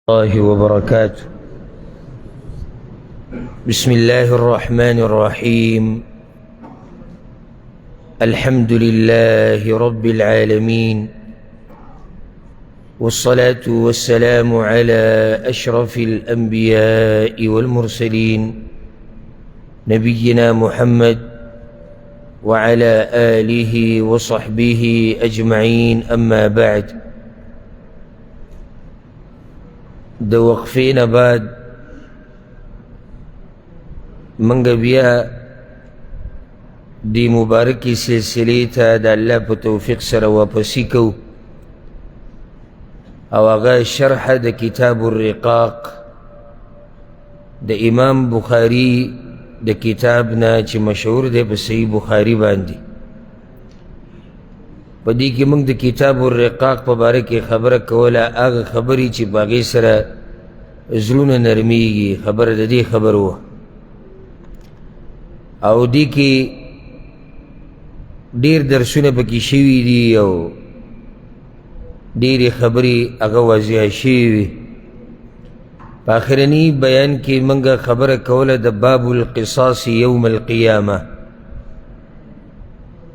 الله وبركاته. بسم الله الرحمن الرحيم. الحمد لله رب العالمين، والصلاة والسلام على أشرف الأنبياء والمرسلين، نبينا محمد وعلى آله وصحبه أجمعين، أما بعد. د وقفې نه بعد موږ بیا دې مبارکې سلسلې ته د الله په توفیق سره واپسي کوو، او هغه شرح د کتاب الرقاق د امام بخاري د کتاب نه چې مشهور دی په صحیح بخاري باندې. په دې کې موږ د کتاب الرقاق په باره کې خبره کوله، هغه خبرې چې په هغې سره زړونه نرمیږي، خبره د دې خبر وه. او دې کې ډېر درسونه پکې شوي دي او ډېرې خبرې هغه واضح شوي وي. په آخرني بیان کې موږ خبره کوله د باب القصاص یوم القیامه.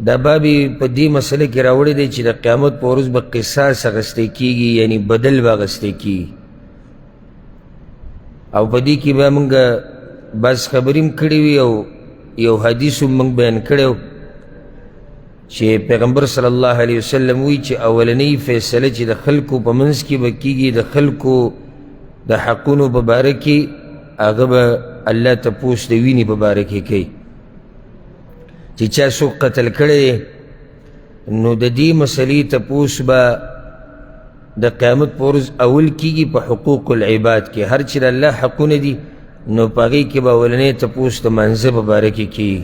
دا باب په دې مسله کې راوړی دی چې د قیامت په ورځ به قصاص اخیستی کېږي، یعنی بدل به اخیستی کېږي. او په دې کې به موږ بعض خبرې هم کړې وي او یو حدیث هم موږ بیان کړی چې پیغمبر صلی الله علیه وسلم وایي چې اولنۍ فیصله چې د خلکو په منځ کې به کېږي، د خلکو د حقونو په باره کې، هغه به الله تپوس د وینې په باره کې کوي. چې چا څوک قتل کړی دی نو د دې مسلې تپوس به د قیامت په ورځ اول کېږي په حقوق العباد کې. هر چې د الله حقونه دي نو په هغې کې به اولنی تپوس د مانځه په باره کې کېږي.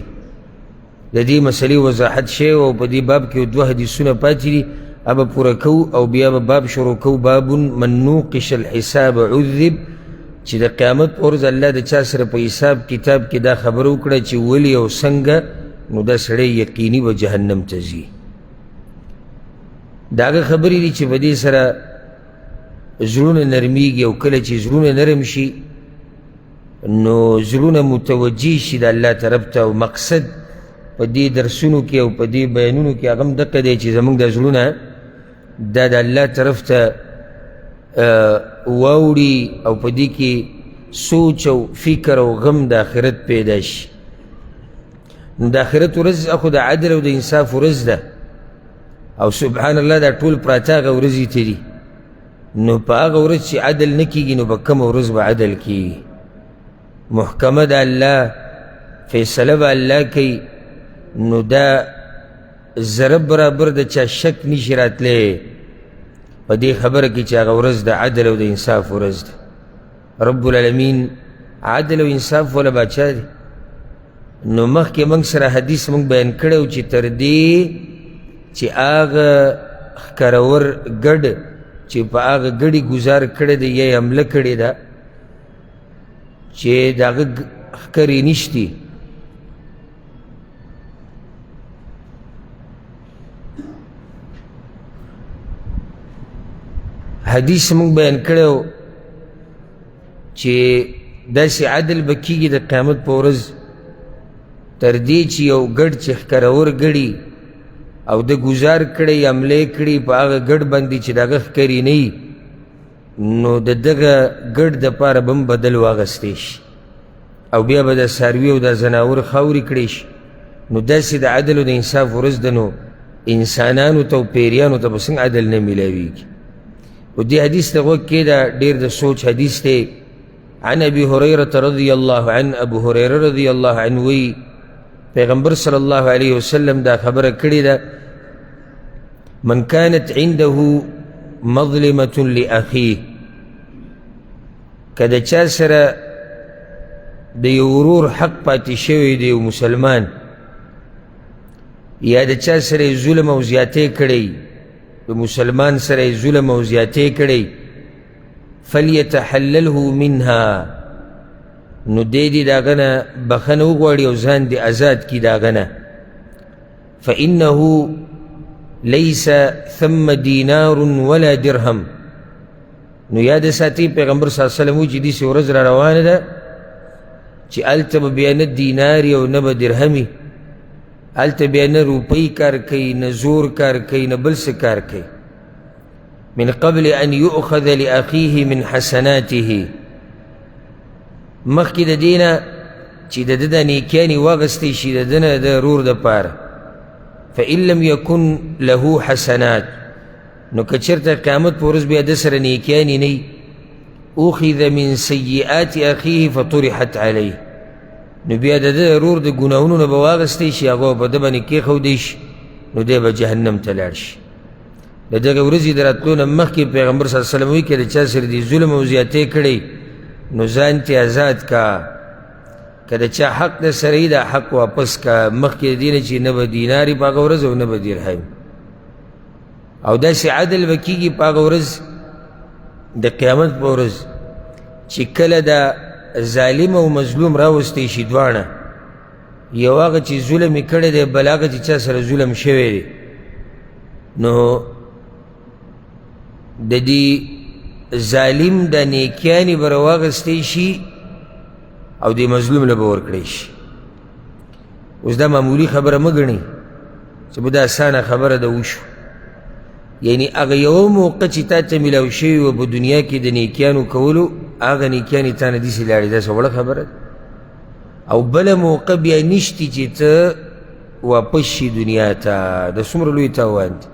د دې مسلې وضاحت شوی او په دې باب کې دوه حدیثونه پاتې دي، هغه به پوره کوو او بیا به باب شروع کوو، باب من نوقش الحساب عذب، چې د قیامت په ورځ الله د چا سره په حساب کتاب کې دا خبره وکړه چې ولې او څنګه، نو دا سړی یقیني به جهنم ته ځي. د هغه خبرې دي چې په دې سره زړونه نرمیږي، او کله چې زړونه نرم شي نو زړونه متوجه شي د الله طرف ته. او مقصد په دې درسونو کې او په دې بیانونو کې هغه هم دقه دی چې زموږ د زړونه دا د الله طرف ته واوړي او په دې کې سوچ او فکر او غم د آخرت پیدا شي. نو د آخرت ورځ خو د عدل او د انصاف ورځ ده، او سبحان الله دا ټول پراته هغه ورځې ته دي. نو په هغه ورځ چې عدل نه کېږي نو په کومه ورځ به عدل کېږي؟ محکمه د الله، فیصله به الله کوي، نو دا ذره برابر د چا شک نشي راتلی په دې خبره کې چې هغه ورځ د عدل او د انصاف ورځ ده. رب العالمین عدل او انصاف والا باچا دی. نو مخکې موږ سره حدیث موږ بیان کړی و چې تر دې چې هغه ښکرور ګډ چې په هغه ګډي ګزار کړی دی یا یې حمله کړې ده چې د هغه ښکرې نشتي، حدیث موږ بیان کړی و چې داسې عدل به کېږي د قیامت په ورځ تر دې چې یو ګډ چې ښکرور ګړي او د ګزار کړی حملې کړي په هغه ګډ باندې چې د هغه ښکرې نه وي، نو د دغه ګډ دپاره به هم بدل واغستی شي او بیا به د څاروي او د ځناور خاورې کړی شي. نو داسې د عدل او د انصاف ورځ ده، نو انسانانو ته او پیریانو ته به څنګه عدل نه میلاویږي؟ او دې حدیث ته غوږ کېده، ډېر د سوچ حدیث دی. عن ابي هريرة رضي الله عنه، ابو هريره رضي الله عنه وی پیغمبر صلی الله علیه وسلم دا خبره کړې ده، من كانت عنده مظلمة لأخيه، که د چا سره د یو ورور حق پاتې شوی دی یو مسلمان، یا د چا سره یې ظلم او زیاتی کړی، د مسلمان سره یې ظلم او زیاتی کړی، فلیتحلله منها، نو دی دې د هغه نه بخښنه وغواړي او ځان دې ازاد کړي د هغه نه. فإنه ليس ثم دینار ولا درهم، نو یاد ساتي پیغمبر صلی الله علیه وسلم وایي چې داسې ورځ را روانه ده چې هلته به بیا نه دیناري او نه به درهمي، هلته بیا نه روپۍ کار کوي، نه زور کار کوي، نه بل څه کار کوي. من قبل ان یؤخذ لأخیه من حسناته، مخکې د دې نه چې د ده د نیکیانې واخیستی شي د ده نه د ورور دپاره. فإن لم یکن له حسنات، نو که چېرته قیامت په ورځ بیا ده سره نیکیانې نه وي، اخذ من سیئات اخیه فطرحت علیه، نو بیا د ده ورور د ګناهونو نه به واخیستی شي، هغه په ده باندې کېښودی شي، نو دی به جهنم ته لاړ شي. د دغې ورځې د راتلو نه مخکې پیغمبر صلی الله علیه وسلم وایي که د چا سره دې ظلم او زیاتی کړی نو ځان ترې ازاد کا، که د چا حق د سره یي دا حق واپس کا، مخکې د دې نه چې نه به دیناري په هغه ورځ او نه به درهم. او داسې عدل به کېږي په هغه ورځ د قیامت په ورځ چې کله دا ظالم او مظلوم راوستی شي دواړه، یو هغه چې ظلم یې کړی دی، بل هغه چې چا سره ظلم شوی دی، نو د دې ظالم د نیکیانې به راواخیستی شي او د مظلوم له به ورکړی شي. اوس دا معمولي خبره مه ګڼئ چې به دا اسانه خبره ده وشو. یعنی هغه یوه موقع چې تا ته میلاو شوې وه په دنیا کې د نیکیانو کولو، هغه نیکیانې تا نه داسې لاړې، داسې وړه خبره ده. او بله موقع بیا نشتي چې ته واپس شي دنیا ته، د څومره لوی تاوان دی.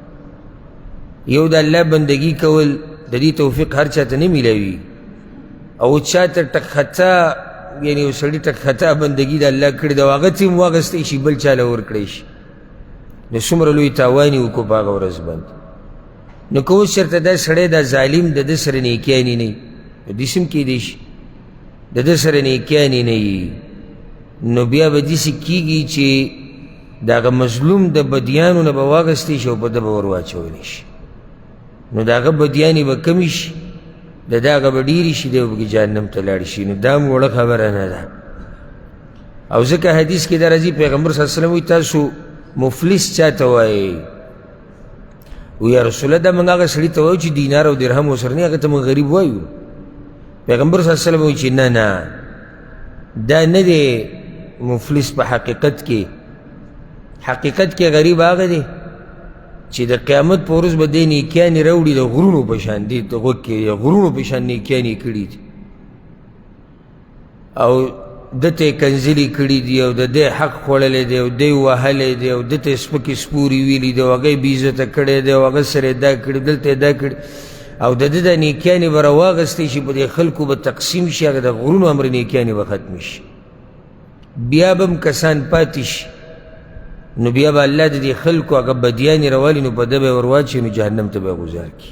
یو د الله بندګي کول د دې توفیق هر چا ته نه میلاوي، او چا ته ټک خطا، یعنې یو سړي ټک خطا بندګي د الله کړې ده او هغه ترې هم واخیستی شي بل چا له ورکړی شي، نو څومره لوی تاوان یې وکړو په هغه ورځ باندې. نو که اوس چېرته دا سړی دا ظالم د ده سره نیکیانې نه وي، نو داسې هم کېدی شي د ده سره نیکیانې نه وي، نو بیا به داسې کېږي چې د هغه مظلوم د بدیانو نه به واخیستی شي او په ده به ور واچولی شي، نو د هغه بدیانې به کمې شي، د ده هغه به ډېرې شي، دی به پکې جهنم ته لاړ شي. نو دا هم وړه خبره نه ده. او ځکه حدیث کې دا راځي پیغمبر صلی الله علیه وسلم وایي تاسو مفلس چا ته وایئ؟ وایي یا رسول الله دا موږ هغه سړي ته وایو چې دینار او درهم ورسره نه، هغه ته موږ غریب وایو. پیغمبر صلی الله علیه وسلم وایي چې نه نه، دا نه دی مفلس په حقیقت کې. حقیقت کې غریب هغه دی چې د قیامت په ورځ به دی نیکیانې راوړي د غرونو په شان، دی ته غوږ کې د غرونو په شان نیکیانې کړي دي، او ده ته یې کنځلې کړي دي، او د ده حق خوړلی دی، او دی وهلی دی، او ده ته یې سپکې سپورې ویلي دي، او هغه یې بېعزته کړی دی، او هغه سره یې دا کړي، دلته یې دا کړي، او د ده د نیکیانې به راواخیستی شي، په دې خلکو به تقسیم شي، هغه د غرونو امر نیکیانې به ختمې شي، بیا به هم کسان پاتې شي. نو بیا به الله د دې خلکو هغه بدیانې راوالي، نو په ده به یې ور واچوي، نو جهنم ته به یې غوځار کړي.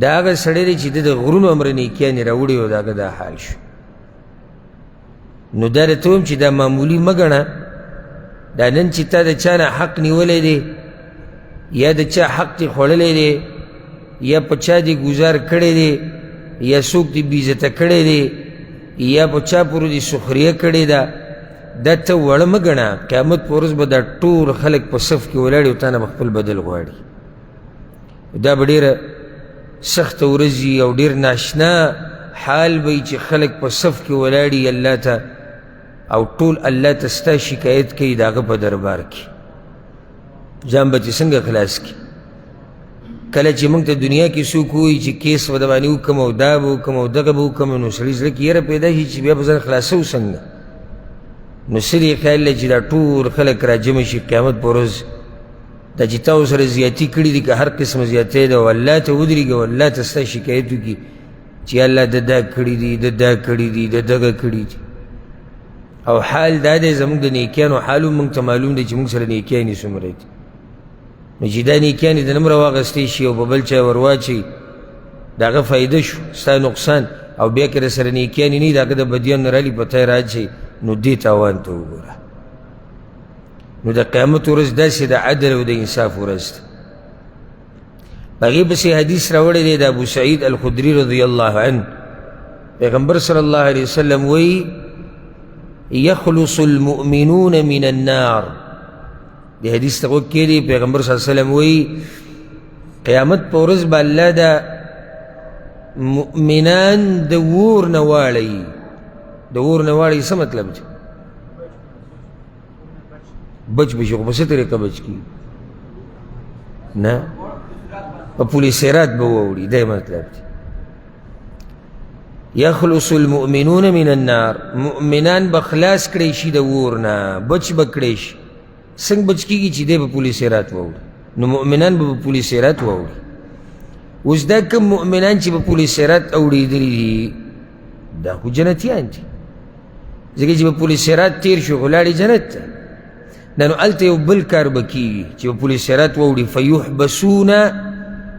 دا هغه سړی دی چې ده د غرونو امر نیکیانې راوړي او د هغه دا حال شو. نو دا درته وایم چې دا معمولي مه ګڼه. دا نن چې تا د چا نه حق نیولی دی، یا د چا حق دې خوړلی دی، یا په چا دې ګوزار کړی دی، یا څوک دې بېعزته کړی دی، یا په چا پورې دې سخریه کړې ده، دا ته وړه مه ګڼه. قیامت په ورځ به دا ټول خلک په صف کې ولاړ او تا نه به خپل بدل غواړي. دا به ډېره سخته ورځ وي او ډېر ناشنا حال به وي چې خلک په صف کې ولاړ وي الله ته، او ټول الله ته ستا شکایت کوي د هغه په دربار کې. ځان به ترې څنګه خلاص کړي؟ کله چې موږ ته دنیا کې څوک ووایي چې کیس به د باندې وکړم او دا به وکړم او دغه به وکړم، نو سړي زړه کې یره پیدا شي چې بیا به ځان خلاصوو څنګه. نو څه دې خیال دی چې دا ټول خلک راجمع شي قیامت په ورځ، دا چې تا ورسره زیاتي کړي دي، که هر قسم زیاتی ده، او الله ته ودرېږي او الله ته ستا شکایت وکړي چې الله ده دا کړي دي، ده دا کړي دي، ده دغه کړي دي. او حال دا دی زموږ د نیکیانو حال هم موږ ته معلوم دی چې موږ سره نیکیانې څومره دي. نو چې دا نیکیانې د نم راواخیستی شي او په بل چا یې ورواچوي، د هغه فایده شو، ستا نقصان. او بیا که در سره نیکیانې نه وي، د هغه د بدیانو نه رالي په تا یې راچوي، نو دې تاوان ته وګوره. نو د قیامت ورځ داسې د عدل او د انصاف ورځ ده. په هغې پسې حدیث راوړی دی د ابو سعید الخدري رضی الله عنه، پیغمبر صلی الله علیه وسلم وایي یخلص المؤمنون من النار. دې حدیث ته غوږ کښېږدئ. پیغمبر صلی الله علیه وسلم وایي قیامت په ورځ به الله د مؤمنان د ور نه واړوي. د ور نه واړوي څه مطلب دی؟ بچ به شي، خو په څه طریقه بچ کېږي؟ نه، په پولې صراط به واوړي، دا یې مطلب دی. یخلص المؤمنون من النار، مؤمنان به خلاص کړی شي د اور نه، بچ به کړی شي. څنګه بچ کېږي؟ چې دی به پولې صراط واوړي. نو مؤمنان به په پولې صراط واوړي. اوس دا کوم مؤمنان چې په پولې صراط اوړېدلي دي، دا خو جنتیان دي، ځکه چې په پولې صراط تېر شو خو لاړې جنت ته. دا نو هلته یو بل کار به کېږي چې په پولې صراط واوړي، فیحبسون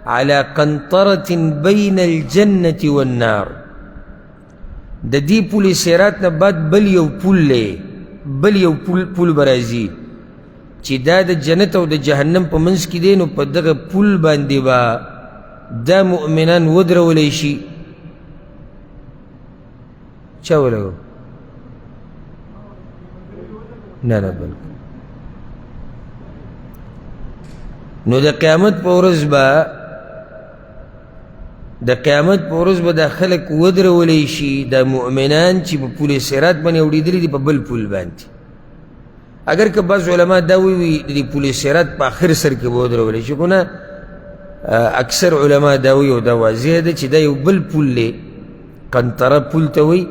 على قنطرة بین الجنة والنار. د دې پولې صراط نه بعد بل یو پول دی، بل یو پول به راځي چې دا د جنت او د جهنم په منځ کې دی. نو په دغه پول باندې به دا مؤمنان ودرولی شي. چا ولګو؟ نه نه، بلکل. نو د قیامت په ورځ به، د قیامت په ورځ به دا خلک ودرولی شي، دا مؤمنان چې په پولې صراط باندې اوړېدلي دي په بل پول باندې. اگر که بعض علما دا وایي د دې پولې صراط په آخر سر کې به ودرولی شي، خو نه، اکثر علما دا وایي او دا واضح ده چې دا یو بل پول دی، قنطره پول ته وایي،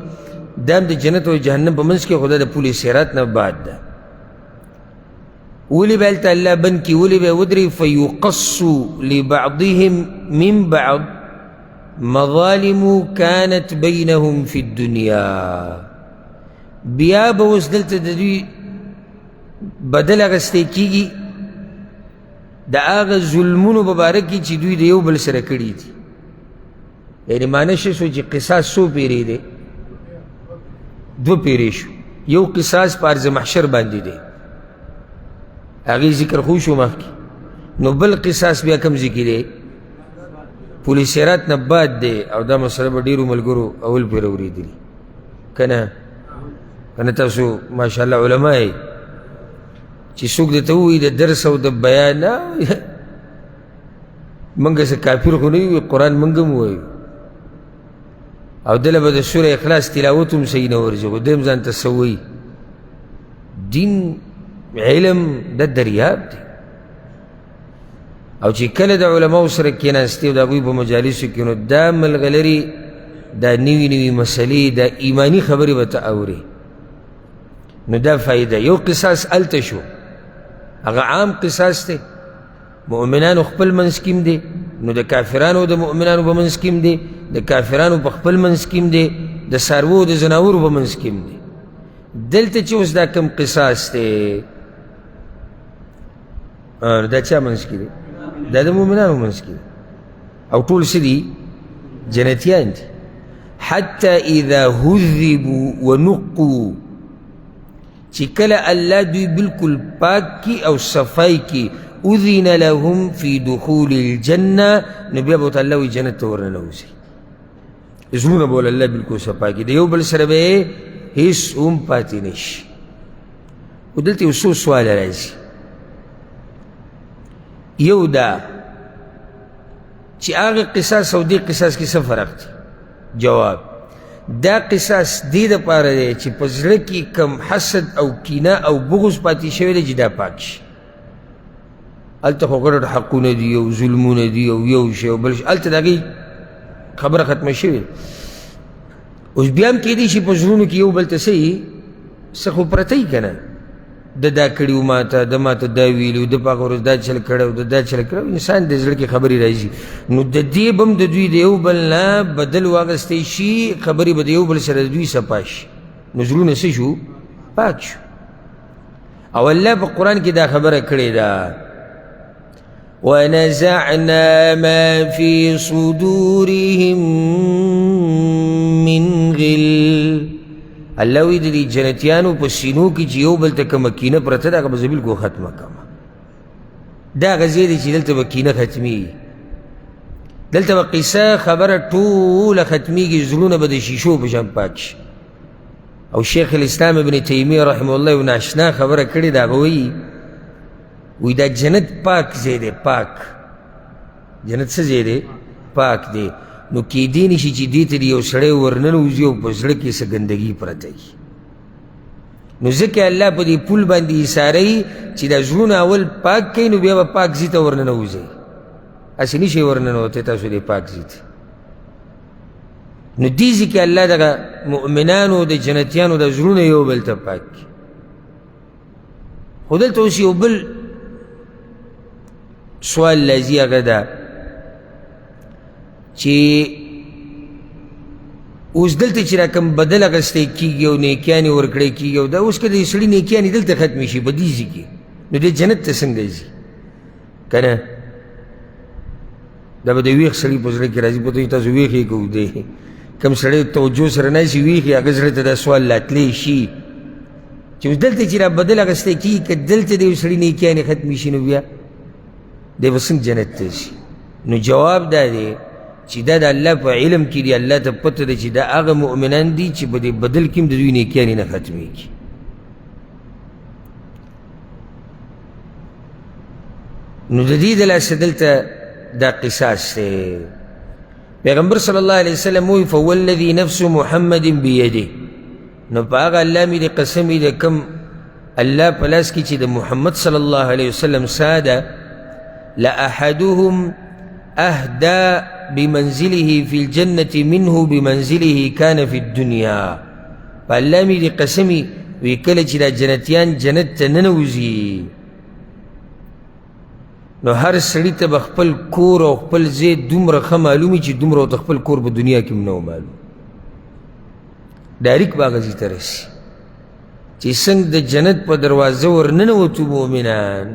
دا هم د جنت او جهنم په منځ کې، خو دا د پولې صراط نه بعد ده. ولې به هلته الله بند کړي؟ ولې به ودري؟ فیقص لبعضهم من بعض مظالم كانت بینهم فی الدنیا. بیا به اوس دلته د دوی بدل اخیستی کېږي د هغه ظلمونو په باره کې چې دوی د یو بل سره کړي دي. یعنې معنی څه شو چې قصاص څو پیرې دی؟ دوه پیرې شو. یو قصاص په ارض محشر باندې دی، هغې ذکر خو شو مخکې. نو بل قصاص بیا کوم ځای کې دی؟ پولې صراط نه بعد دی. او دا مسله به ډېرو ملګرو اول پرې اورېدلي که نه؟ که نه تاسو ماشاءالله علما یې چې څوک درته ووایي د درس او د بیان، موږ څه کافر خو نه یو، قرآن موږ هم ووایو، او دله به د سوره اخلاص تلاوت هم صحیح نه ورځي، خو دی هم ځان ته څه وایي. دین علم د دریاب دی، او چې کله د علماو سره کېناستې او د هغوی په مجالسو کې، نو دا ملغلرې، دا نوي نوي مسلې، دا ایماني خبرې به ته اورې. نو دا فایده. یو قصاص هلته شو، هغه عام قصاص دی، مؤمنانو خپل منځ کې هم دی، نو د کافرانو د مؤمنانو په منځ کې هم دی، د کافرانو په خپل منځ کې هم دی، د څاروو د ځناورو په منځ کې هم دی. دلته چې اوس دا کوم قصاص دی، دا چا منځ کې دی؟ دا د مؤمنانو منځ کې دی، او ټول څه دي؟ جنتیان دي. حتی اذا هذبوا ونقوا، چې کله الله دوی بالکل پاک کی او صفای کی، اذن لهم فی دخول الجنة، نو بیا به ورته الله وایي جنت ته ورننوځئ. زړونه به ورله الله بالکل صفا کړي، د یو بل سره به یې هېڅ هم پاتې نه شي. خو دلته یو څو سواله راځي. یو دا چې هغه قصاص او دې قصاص کې څه فرق دی؟ جواب، دا قصاص دې دپاره دی چې په زړه کې کم حسد او کینه او بغض پاتې شوی دی چې دا پاک شي. هلته خو غټ حقونه دي او ظلمونه دي او یو شی او بل شی، هلته د هغې خبره ختمه شوې. اوس بیا هم کېدای شي په زړونو کې یو بل ته څه وي، څه خو پرته وي که نه، ده دا کړي وو ماته، ده ماته دا ویلي وو، ده په هغه ورځ دا چل کړی و، ده دا چل کړی و. انسان د زړه کې خبرې راځي، نو د دې به هم د دوی د یو بل نه بدل واخیستی شي، خبرې به د یو بل سره د دوی صفا شي، نو زړونه څه شو؟ پاک شو. او الله په قرآن کې دا خبره کړې ده، ونزعنا ما في صدورهم من غل. الله وایي د دې جنتیانو په سینو کې چې یو بل ته کومه کینه پرته ده، هغه به زه بالکل ختمه کړم. دا هغه ځای دی چې دلته به کینه ختمېږي، دلته به قصه خبره ټوله ختمېږي، زړونه به د شیشو په شان پاک شي. او شیخ الاسلام ابن تیمیه رحمه الله یو ناشنا خبره کړې ده، هغه وایي، وایي دا جنت پاک ځای دی، پاک جنت څه ځای دی؟ پاک دی. نو کیدی نه شي چې دې ته یو سړی ورننوځي او په زړه کې څه ګندګي پرته وي. نو ځکه الله په دې پل باندې ایساروي چې دا زړونه اول پاک کړئ، نو بیا به پاک ځای ته ورننوځئ. هسې نه شئ ورننوتی تاسو دې پاک ځای ته. نو دې ځای کې الله دغه مؤمنانو د جنتیانو د زړونه یو بل ته پاک کړي. خو دلته اوس یو بل سوال راځي، هغه دا چې اوس دلته چې راکم بدل اخیستی کېږي او نیکیانې ورکړی کېږي، او دا اوس که د سړي نیکیانې دلته ختمې شي په دې ځای کې، نو دی جنت ته څنګه ځي؟ که نه دا به د ویښ سړي په زړه کې راځي. پته تاسو ویښ یې که دی کوم سړی توجه سره نه شي ویښ یې، هغه زړه ته دا سوال راتلی شي چې اوس دلته چې را بدل اخیستی کېږي، که دلته د یو سړي نیکیانې ختمې شي نو بیا دی به څنګه جنت ته ځي؟ نو جواب دا دی چې دا د الله په علم کې دی، الله ته پته ده چې دا هغه مؤمنان دي چې په دې بدل کې هم د دوی نیکیانې نه ختمېږي. نو د دې د لاسه دلته دا قصاص دی. پیغمبر صلی الله علیه وسلم وایي فوالذي نفس محمد بیده، نو په هغه الله مې د قسم وي د کوم الله په لاس کې چې د محمد صلی الله علیه وسلم ساه ده، لأحدهم اهدى بمنزله في الجنة منه بمنزله كان في الدنيا. په الله مې د قسم وي کله چې دا جنتیان جنت ته ننوځي نو هر سړي ته به خپل کور او خپل ځای دومره ښه معلوم وي چې دومره ورته خپل کور په دنیا کې هم نه و معلوم. ډایرک به هغه ځای ته رسي چې څنګه د جنت په دروازه ورننوتو مؤمنان،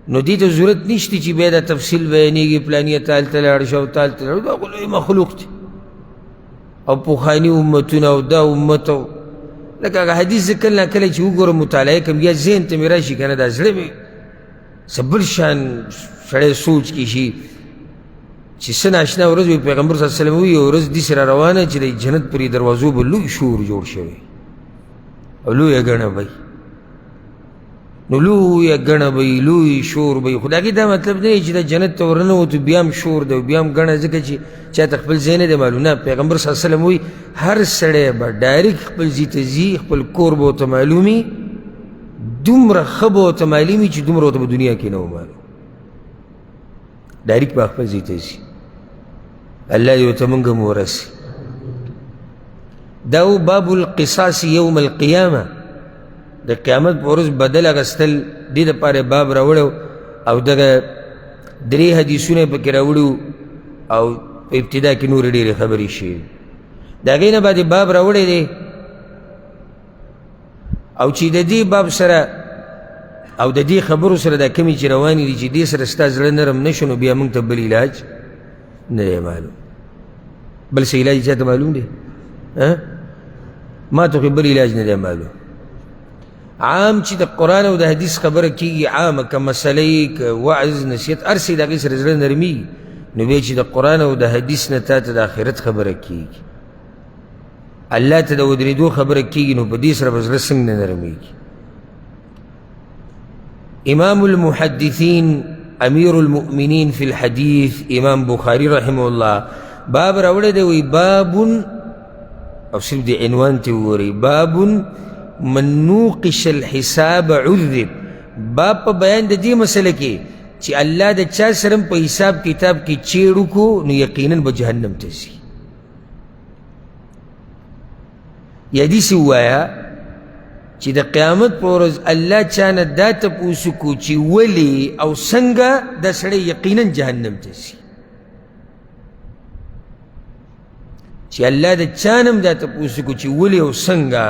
نو دې ته ضرورت نشته چې بیا دا تفصیل بیانېږي پلانیه ته هلته لاړ شه او ته هلته لاړ. دا خو لوی مخلوق دی او پخواني امتونه او دا امت او لکه هغه حدیث زه کله ناکله چې وګورم مطالعه کوم یا ذهن ته مې راشي که نه، دا زړه مې څه بل شان سړی سوچ کې شي چې څه ناشنا ورځ وي. پیغمبر صلی الله علیه وسلم وایي یوه ورځ داسې را روانه چې د جنت پرې دروازو به لوی شور جوړ شوی او لویه ګڼه به وي. نو لویه ګڼه به وي، لوی شور به وي، خو د هغې دا مطلب نه دی چې د جنت ته ورننوتو بیا هم شور دی او بیا هم ګڼه، ځکه چې چا ته خپل ځای نه دی معلوم. نه، پیغمبر صلی الله علیه وسلم وایي هر سړی به ډایرک خپل ځای ته ځي، خپل کور به ورته معلوم وي، دومره ښه به ورته معلوم وي چې دومره ورته په دنیا کې نه و معلوم. ډایرک به خپل ځای ته ځي. الله دې ورته موږ هم ورسي. دا و باب القصاص یوم القیامه، د قیامت په ورځ بدل اخیستل دې دپاره باب راوړی او دغه درې حدیثونه یې پکې راوړي او په ابتدا کې نورې ډېرې خبرې شوي. د هغې نه بعد باب راوړی دی او چې د دې باب سره او د دې خبرو سره دا کومې چې روانې دي چې دې سره ستا زړه نرم نه شو نو بیا موږ ته بل علاج نه دی معلوم. بل څه علاج چاته معلوم دی؟ ما ته خو بل علاج نه دی معلوم. عام چې د قرآن او د حدیث خبره کېږي، عامه که مسلې که وعظ نصیحت هر څه د هغې سره زړه نرمېږي، نو بیا چې د قرآن او د حدیث نه تا ته د آخرت خبره کېږي، الله ته د ودرېدو خبره کېږي، نو په دې سره به زړه څنګه نه نرمېږي؟ امام المحدثین امیر المؤمنین فی الحدیث امام بخاری رحمه الله باب راوړی دی، وایي باب، او صرف د عنوان ته وګورئ، باب من نوقش الحساب عذب. باب په بیان د دې مسله کې چې الله د چا سره په حساب کتاب کې چیړ وکړو نو یقینا به جهنم ته ځي. یا داسې ووایه چې د قیامت په ورځ الله چا نه دا تپوس وکړو چې ولې او څنګه دا سړی یقینا جهنم ته ځي. چې الله د چا نه هم دا تپوس وکړو چې ولې او څنګه،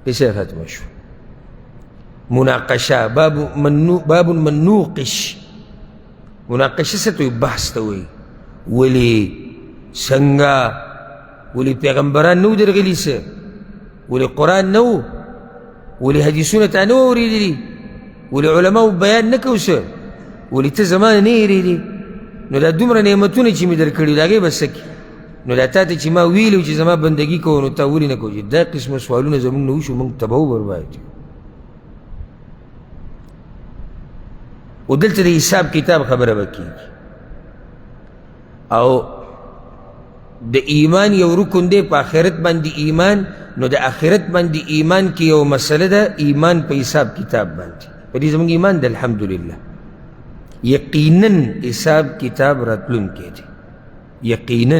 قصه ختمه شوه. مناقشه، باب من نوقش. مناقشه څه ته وایي؟ بحث ته وایي. ولې څنګه، ولې پیغمبران نه وو درغلي، څه ولې قرآن نه و، ولې حدیثونه تا نه وو اورېدلي، ولې علماو بیان نه کو، څه ولې ته زما نه هېرېدې؟ نو دا دومره نعمتونه چې مې درکړي د هغې به څه کړې؟ نو دا تا ته چې ما ویلي چې زما بندګي کوه نو تا ولې نه کوو؟ چې دا قسمه سوالونه زموږ نه وشو، موږ تباه و برباد یو. او دلته د حساب کتاب خبره به کېږي. او د ایمان یو رکن دی په آخرت باندې ایمان. نو د آخرت باندې ایمان کې یو مسله ده، ایمان په حساب کتاب باندې. په دې زموږ ایمان ده الحمدلله. یقینا حساب کتاب راتلونکی دی، یقینا.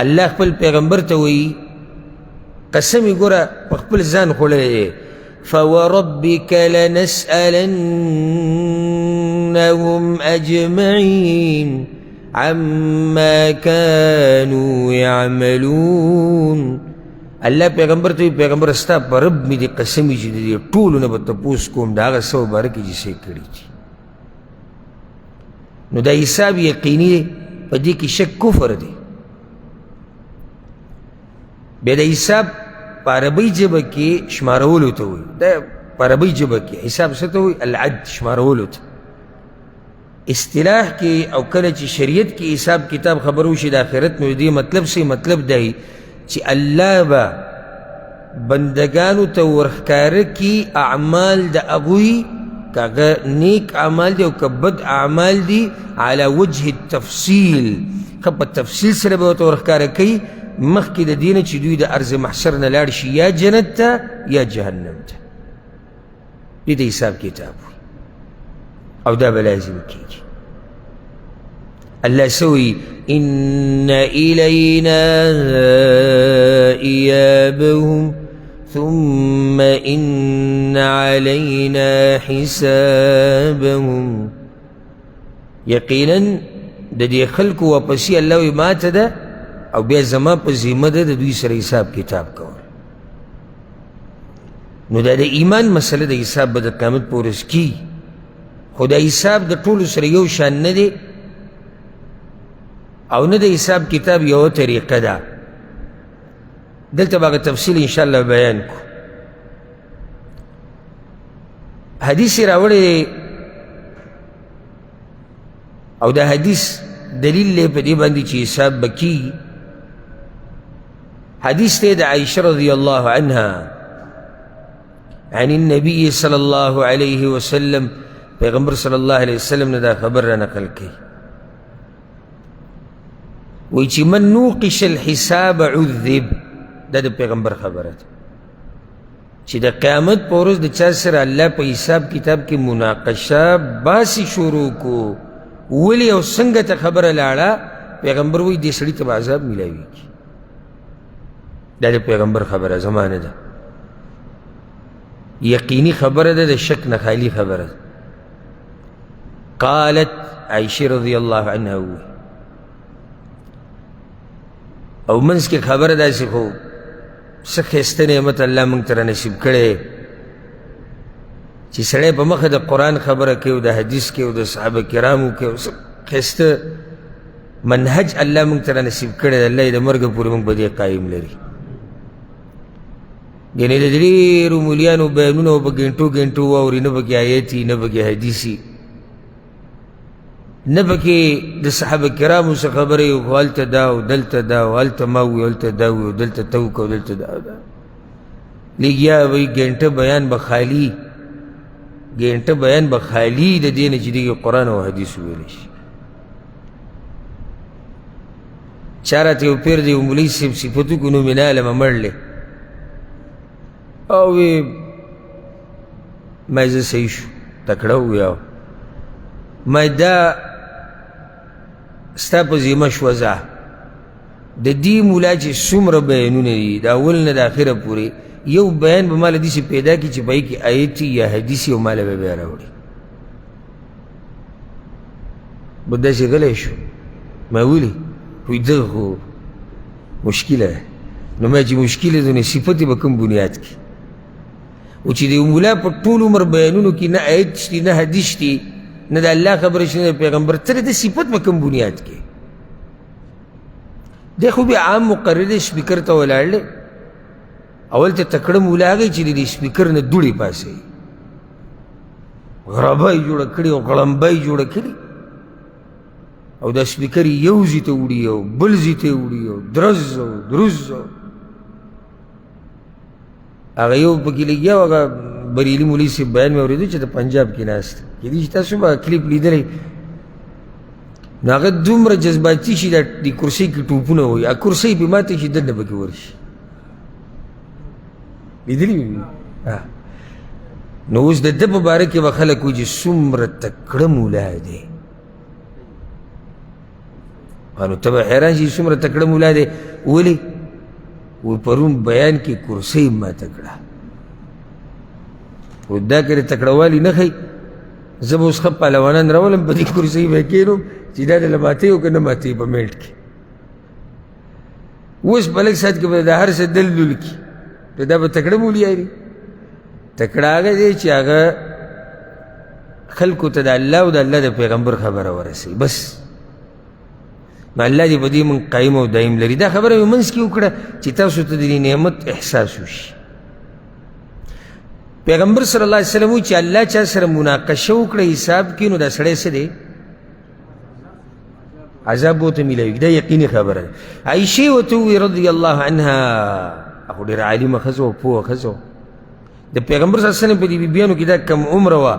الله خپل پیغمبر ته وایي، قسم یې ګوره په خپل ځان خوړلی دی، فوربك لنسألنهم أجمعين عما كانوا يعملون. الله پیغمبر ته وایي، پیغمبر ستا په رب مې دې قسم وي چې د دې ټولو نه به تپوس کوم د هغه څه مبارکې چې څه یې کړي دي. نو دا حساب یقیني دی، په دې کې شک کفر دی. بیا د حساب په عربۍ ژبه کې شمارولو ته وایي، دا په عربۍ ژبه کې حساب څه ته وایي؟ العد، شمارولو ته. اصطلاح کې او کله چې شریعت کې حساب کتاب خبر وشي د آخرت، نو دې مطلب څه؟ مطلب دی چې الله به بندګانو ته ورښکاره کړي اعمال د هغوی، که هغه نیک اعمال دي او که بد اعمال دي، علی وجه التفصیل، ښه په تفصیل سره به ورته ورښکاره کوي، مخکې د دې نه چې دوی د ارض محشر نه لاړ شي یا جنت ته یا جهنم ته. دې ته حساب کتاب وایي او دا به لازم کېږي. الله څه وایي؟ إن إلينا إيابهم ثم إن علينا حسابهم. یقینا د دې خلکو واپسي الله وایي ماته ده او بیا زما په ذمه ده د دوی سره حساب کتاب کول. نو دا د ایمان مسله د حساب به د قیامت په ورځ کېږي، خو دا حساب د ټولو سره یو شان نه دی او نه د حساب کتاب یوه طریقه ده. دلته به هغه تفصیل انشاءالله بیان کړو. حدیث یې راوړی دی او دا حدیث دلیل دی په دې باندې چې حساب به کېږي. حدیث دی د عایشه رضی الله عنها عن النبي صلی الله علیه وسلم، پیغمبر صلی الله علیه وسلم نه دا خبر را نقل کوي، وایي چې من نوقش الحساب عذب. دا د پیغمبر خبره ده چې د قیامت په ورځ د چا سره الله په حساب کتاب کې مناقشه باسي شروع کو، ولې او څنګه ته خبره لاړه، پیغمبر وایي دې سړي ته به عذاب میلاویږي. دا د پیغمبر خبره زما نه ده، یقیني خبره ده، د شک نه خالي خبره ده. قالت عایشې رضی الله عنها وویل، او منځ کې خبره داسې خو څه ښایسته نعمت الله موږ ته رانصیب کړی چې سړی په مخه د قرآن خبره کوي او د حدیث کوي او د صحابه کرامو کوي، او څه ښایسته منهج الله موږ ته رانصیب کړی دی، الله یې د مرګه پورې موږ په دې قایم لري. ګنې د ډېرو مولیانو بیانونه په ګنټو ګنټو واوري، نه پکې آیت وي، نه پکې حدیث وي، نه پکې د صحابه کرامو څه خبرې وي، خو هلته دا او دلته دا او هلته ما وي، هلته دا وي، دلته ته وکړه او دلته دا دا. لګیا وایي ګنټه بیان به خالي، ګنټه بیان به خالي د دې نه چې دې قرآن او حدیث وویلی شي. چا راته یو پیر دی یو مولوي صاحب صفت وکړو، نوم یې نه علمه مړ دی، او وی ما زه صحیح شو تکړه وویاو، ما دا ستا په ذمه شوه ځه د دې مولا چې څومره بیانونه دي د اول نه د اخره پورې یو بیان به ماله داسې پیدا کړي چې په هغې کې آیت یا حدیث او ماله به بیا راوړي. به داسې غلی شو، ما ولي وایي دغه خو مشکله ده. نو ما چې مشکله ده نو صفت یې به کوم بنیاد کړي؟ او چې د یو مولا په ټول عمر بیانونو کې نه آیت شته، نه حدیث شته، نه د الله خبره شته، نه د پیغمبر، ته د صفت به کوم بنیاد کړي؟ دی خو بیا عام مقرر دی، سپیکر ته ولاړ دی، اول ته تکړه مولا هغه چې د دې سپیکر نه دوړې پاسوي، غربه یې جوړه کړې او غړمبه یې جوړه کړې، او دا سپیکر یې یو ځای ته وړي او بل ځای ته یې وړي او درز او درز او هغه یو پکې لګیا و. هغه بریلي مولوي صاحب بیان مې اورېدو چې د پنجاب کې ناست دی، کېدای شي تاسو به کلیپ لیدلی. نو هغه دومره جذباتي شي، دا د کرسۍ کې ټوپونه وایي، هغه کرسۍ پې ماته شي، دننه پکې ورشي. لیدلي وي؟ نو اوس د ده په باره کې به خلک وایي چې څومره تکړه مولا دی. نو ته به حیران شي څومره تکړه مولا دی، ولې؟ وایي پرون بیان کې کرسۍ ماته کړه. خو دا که د تکړهوالي نه ښیي، زه به اوس ښه پهلوانان راولم، په دې کرسۍ به یې کښېنوم چې دا دله ماتوي او که نه ماتوي په منټ کې. اوس په لږ ساعت کې به د هر څه دل دل کړي، نو دا به تکړه مولیا وي. تکړه هغه دی چې هغه خلکو ته د الله او د الله د پیغمبر خبره ورسوي، بس. نو الله دې په دې موږ قایم او دایم لري. دا خبره مې منځ کې وکړه چې تاسو ته د دې نعمت احساس وشي. پیغمبر صلی الله علیه وسلم وایي چې الله چا سره مناقشه وکړه حساب کې، نو دا سړی څه دی؟ عذاب به ورته میلاویږي. دا یقیني خبره ده. عایشې ورته وویل رضی الله عنها، خو ډېره عالمه ښځه وه، پوهه ښځه وه. د پیغمبر صلی الله علیه وسلم په دې بیبیانو کې دا کم عمره وه،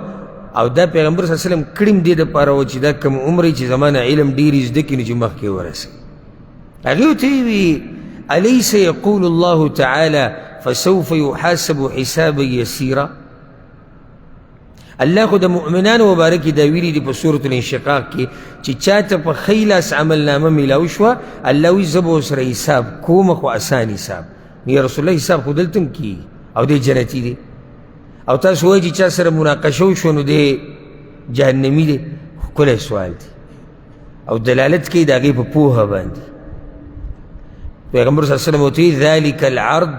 او دا پیغمبر صلی الله علیه وسلم کړیم دې دپاره وه چې دا کم عمره چې زما نه علم ډېر زده کړي، نو چې مخکې ورسوي. هغې ورته وویل أليس يقول الله تعالى فسوف يحاسب حسابا يسيرا. الله خو د مؤمنانو مبارکې دا ویلي دي په سورة الانشقاق کې چې چا ته په ښی لاس عملنامه میلاو شوه، الله وایي زه به ورسره حساب کوم، خو اسان حساب. نو یا رسول الله حساب خو دلته هم کېږي او دی جنتي دی، او تاسو وایئ چې چا سره مناقشه وشوه نو دی جهنمي دی. ښکلی سوال دی او دلالت کوي د هغې په پوهه باندې. پیغمبر صلی الله علیه وسلم ورته وایي ذلک العرض،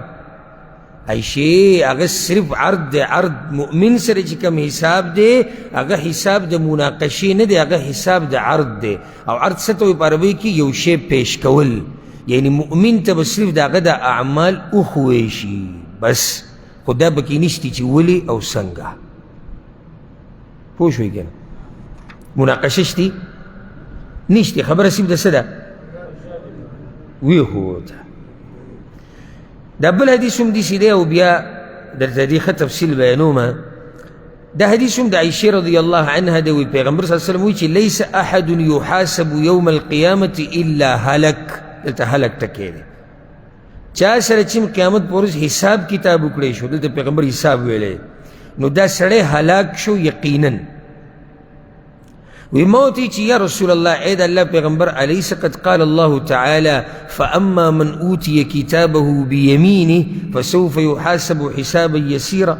عایشې هغه صرف عرض دی، عرض مؤمن سره چې کوم حساب دی هغه حساب د مناقشې نه دی، هغه حساب د عرض دی. او عرض څه ته وایي په عربۍ کې؟ یو شی پیش کول، یعنی مؤمن ته به صرف د هغه د اعمال وښوی شي بس، خو دا پکې نشتي چې ولې او څنګه. پوه شوئ که نه؟ مناقشه شتي نشتي، خبره صرف د څه ده؟ وی ښووته. دا بل حدیث هم داسې دی، او بیا درته دې ښه تفصیل بیانوم. دا حدیث هم د عایشې رضی الله عنها دی، وایي پیغمبر صلی الله علیه وسلم وایي چې لیس احد یحاسب یوم القیامة الا هلک. دلته هلک ټکی دی، چا سره چې قیامت په ورځ حساب کتاب وکړی شو، دلته پیغمبر حساب ویلی، نو دا سړی هلاک شو یقینا. وی موتی چې یا رسول الله، ای د الله پیغمبر، الیس قد قال الله تعالی فاما من اوتی کتابه بیمینه فسوف یحاسب حسابا یسیرا.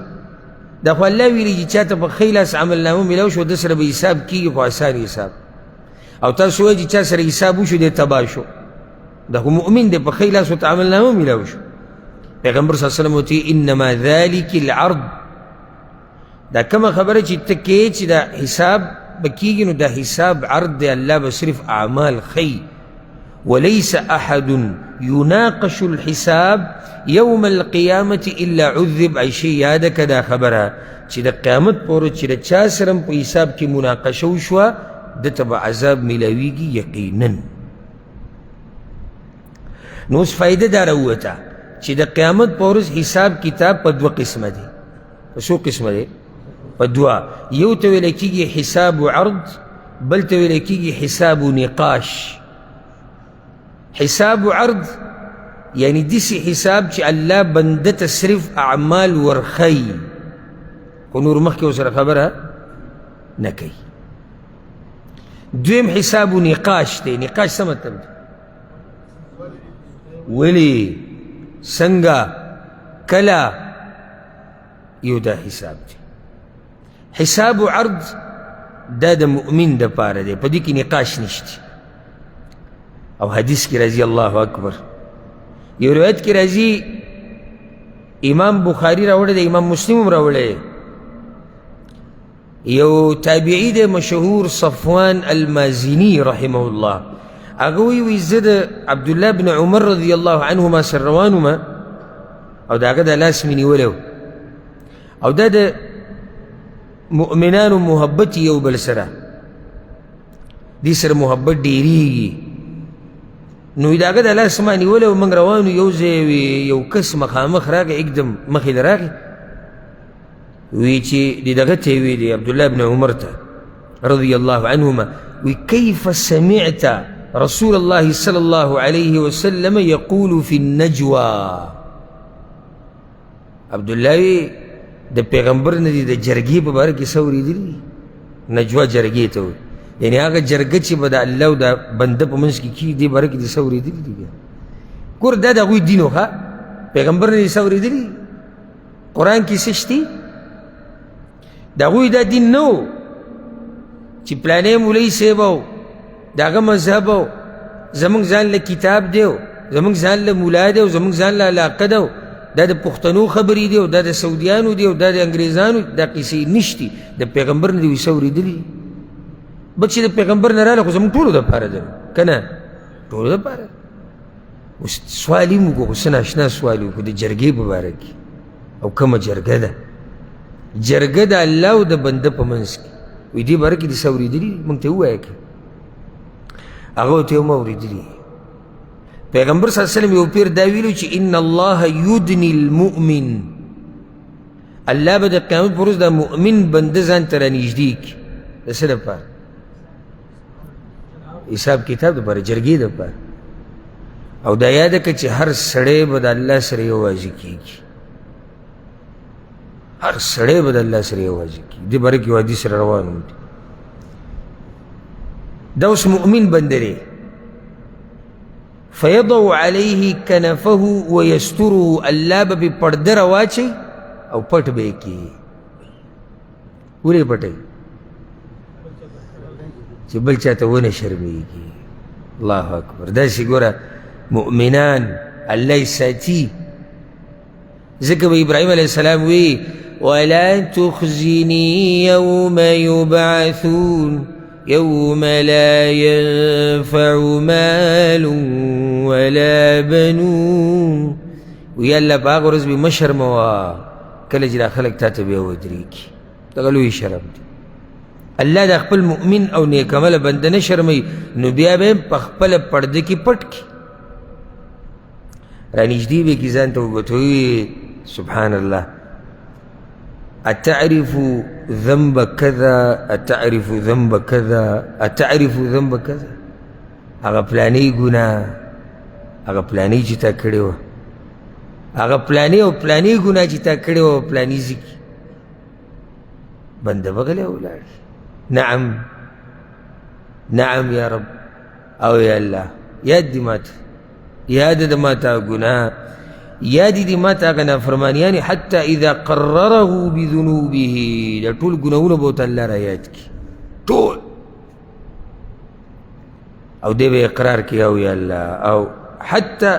دا خو الله ویلي چې چا ته په ښی لاس عملنامه میلاو شو، ده سره به حساب کېږي، خو اسان حساب. او تاسو وایئ چې چا سره حساب وشو دی تباه شو، دا خو مؤمن دی، په ښی لاس ورته عملنامه میلاو شو. پیغمبر صلی الله علیه وسلم ورته انما ذلک العرض. دا کومه خبره چې ته کوې چې دا حساب به کېږي، نو دا حساب عرض دی، الله به صرف اعمال ښیي. وليس احد يناقش الحساب يوم القيامة الا عذب. عایشې یاده که دا خبره چې د قیامت په ورځ چې د چا سره هم په حساب کې مناقشه وشوه، ده ته به عذاب میلاویږي یقینا. نو اوس فایده دا راووته چې د قیامت په ورځ حساب کتاب په دوه قسمه دی. په څو قسمه دی؟ په دوه. یو ته ویل کېږي حساب و عرض، بل ته ویل کېږي حساب و نقاش. حساب و عرض یعنی داسې حساب چې الله بنده ته صرف اعمال ورښیي، خو نور مخکې ورسره خبره نه کوي. دویم حساب و نقاش دی. نقاش څه مطلب دی؟ ولې، څنګه، کله، یو دا حساب دی. حساب و عرض دا د مؤمن دپاره دی، په دې کې نقاش نشته. او حدیث کې راځي، الله اکبر، یو روایت کې راځي، امام بخاری راوړی دی، امام مسلم هم راوړی، یو تابعي دی مشهور صفوان المازني رحمه الله، هغه وایي وایي زه د عبدالله بن عمر رضی الله عنهما سره روان وم، او د هغه د لاس مې نیولی و، او دا د مؤمنانو محبت یو بل سره، دې سره محبت ډېرېږي. نو د هغه د لاس ما نیولی و، موږ روان یو ځای وي، یو کس مخامخ راغی، اکدم مخې له راغی، وی چې د دغه ته یې ویلي عبدالله بن عمر ته رضی الله عنهما، وی کیف سمعت رسول الله صلی الله علیه وسلم یقول فی النجوى. عبدالله وی د پیغمبر نه دي د جرګې په باره کې څه اورېدلي؟ نجوا جرګې ته وایي، یعنې هغه جرګه چې به د الله او د بنده په منځ کې کېږي، دې باره کې دې څه اورېدلي دي؟ بیا ګوره دا د هغوی دین و، ښه پیغمبر نه دې څه اورېدلي؟ قرآن کې څه شتي؟ د هغوی دا دین نه و چې پلانی مولوي صاحب او د هغه مذهب او زموږ ځان له کتاب دی او زموږ ځان له مولا دی او زموږ ځان له علاقه ده، دا د پښتنو خبرې دي او دا د سعودیانو دي او دا د انګریزانو، دا قیصې نشتي. د پیغمبر نه دې وي څه اورېدلي؟ بس چې د پیغمبر نه راغله خو زموږ ټولو دپاره ده که نه؟ ټولو دپاره. اوس سوال یې وکړو، خو څه ناشنا سوال یې وکړو د جرګې په باره کې. او کومه جرګه ده؟ جرګه د الله او د بنده په منځ کې. وایي دې باره کې دې څه اورېدلي؟ موږ ته ووایه که. هغه ورته وایي ما اورېدلي. پیغمبر صلی الله علیه وسلم یو پیر دا ویلو چې ان الله یدني المؤمن، الله به د قیامت پر ورځ د مؤمن بنده ځان ته رانږدې کړي. د څه لپاره؟ حساب کتاب دپاره، جرګې دپاره. او دا یاده کړه چې هر سړی به د الله سره یوازې کېږي، هر سړی به د الله سره یوازې کېږي. دې باره کې یو حدیث را روان دی. دا اوس مؤمن بنده دی، فیضع علیه کنفه ویستره، الله به پرې پرده راواچوي او پټ به یې کړي. ولې پټوي؟ چې بل چاته ونه شرمېږي. الله اکبر. داسې ګوره مؤمنان الله یې ساتي. ځکه به ابراهیم علیه السلام وی ولا تخزني يوم يبعثون يوم لا ينفع مال ولا بنون. وی الله په هغه ورځ به مه شرموه کله چې دا خلک تا ته بیا ودرېږي. دغه لوی شرم دی. الله د خپل مؤمن او نیک عمله بنده نه شرموي، نو بیا به یې په خپله پرده کې پټ کړي، رانږدې به کړي ځان ته، ورته ووایي سبحان الله اتعرف ذنب كذا اتعرف ذنب كذا اتعرف ذنب كذا. هغه پلانې ګناه، هغه پلانې چې تا کړې وه، هغه پلانې او پلانې ګناه چې تا کړې وه، پلانې ځي بنده به غلی ولاړ. نعم نعم یا رب، او یا الله یاد دي ماته، یاد د ماته ګناه، یاد دي ماته هغه نافرمانیانې، حتی اذا قرره بذنوبه، دا ټول ګناهونه به ورته الله را یاد کړي ټول، او دی به اقرار کوي او یا الله. او حتی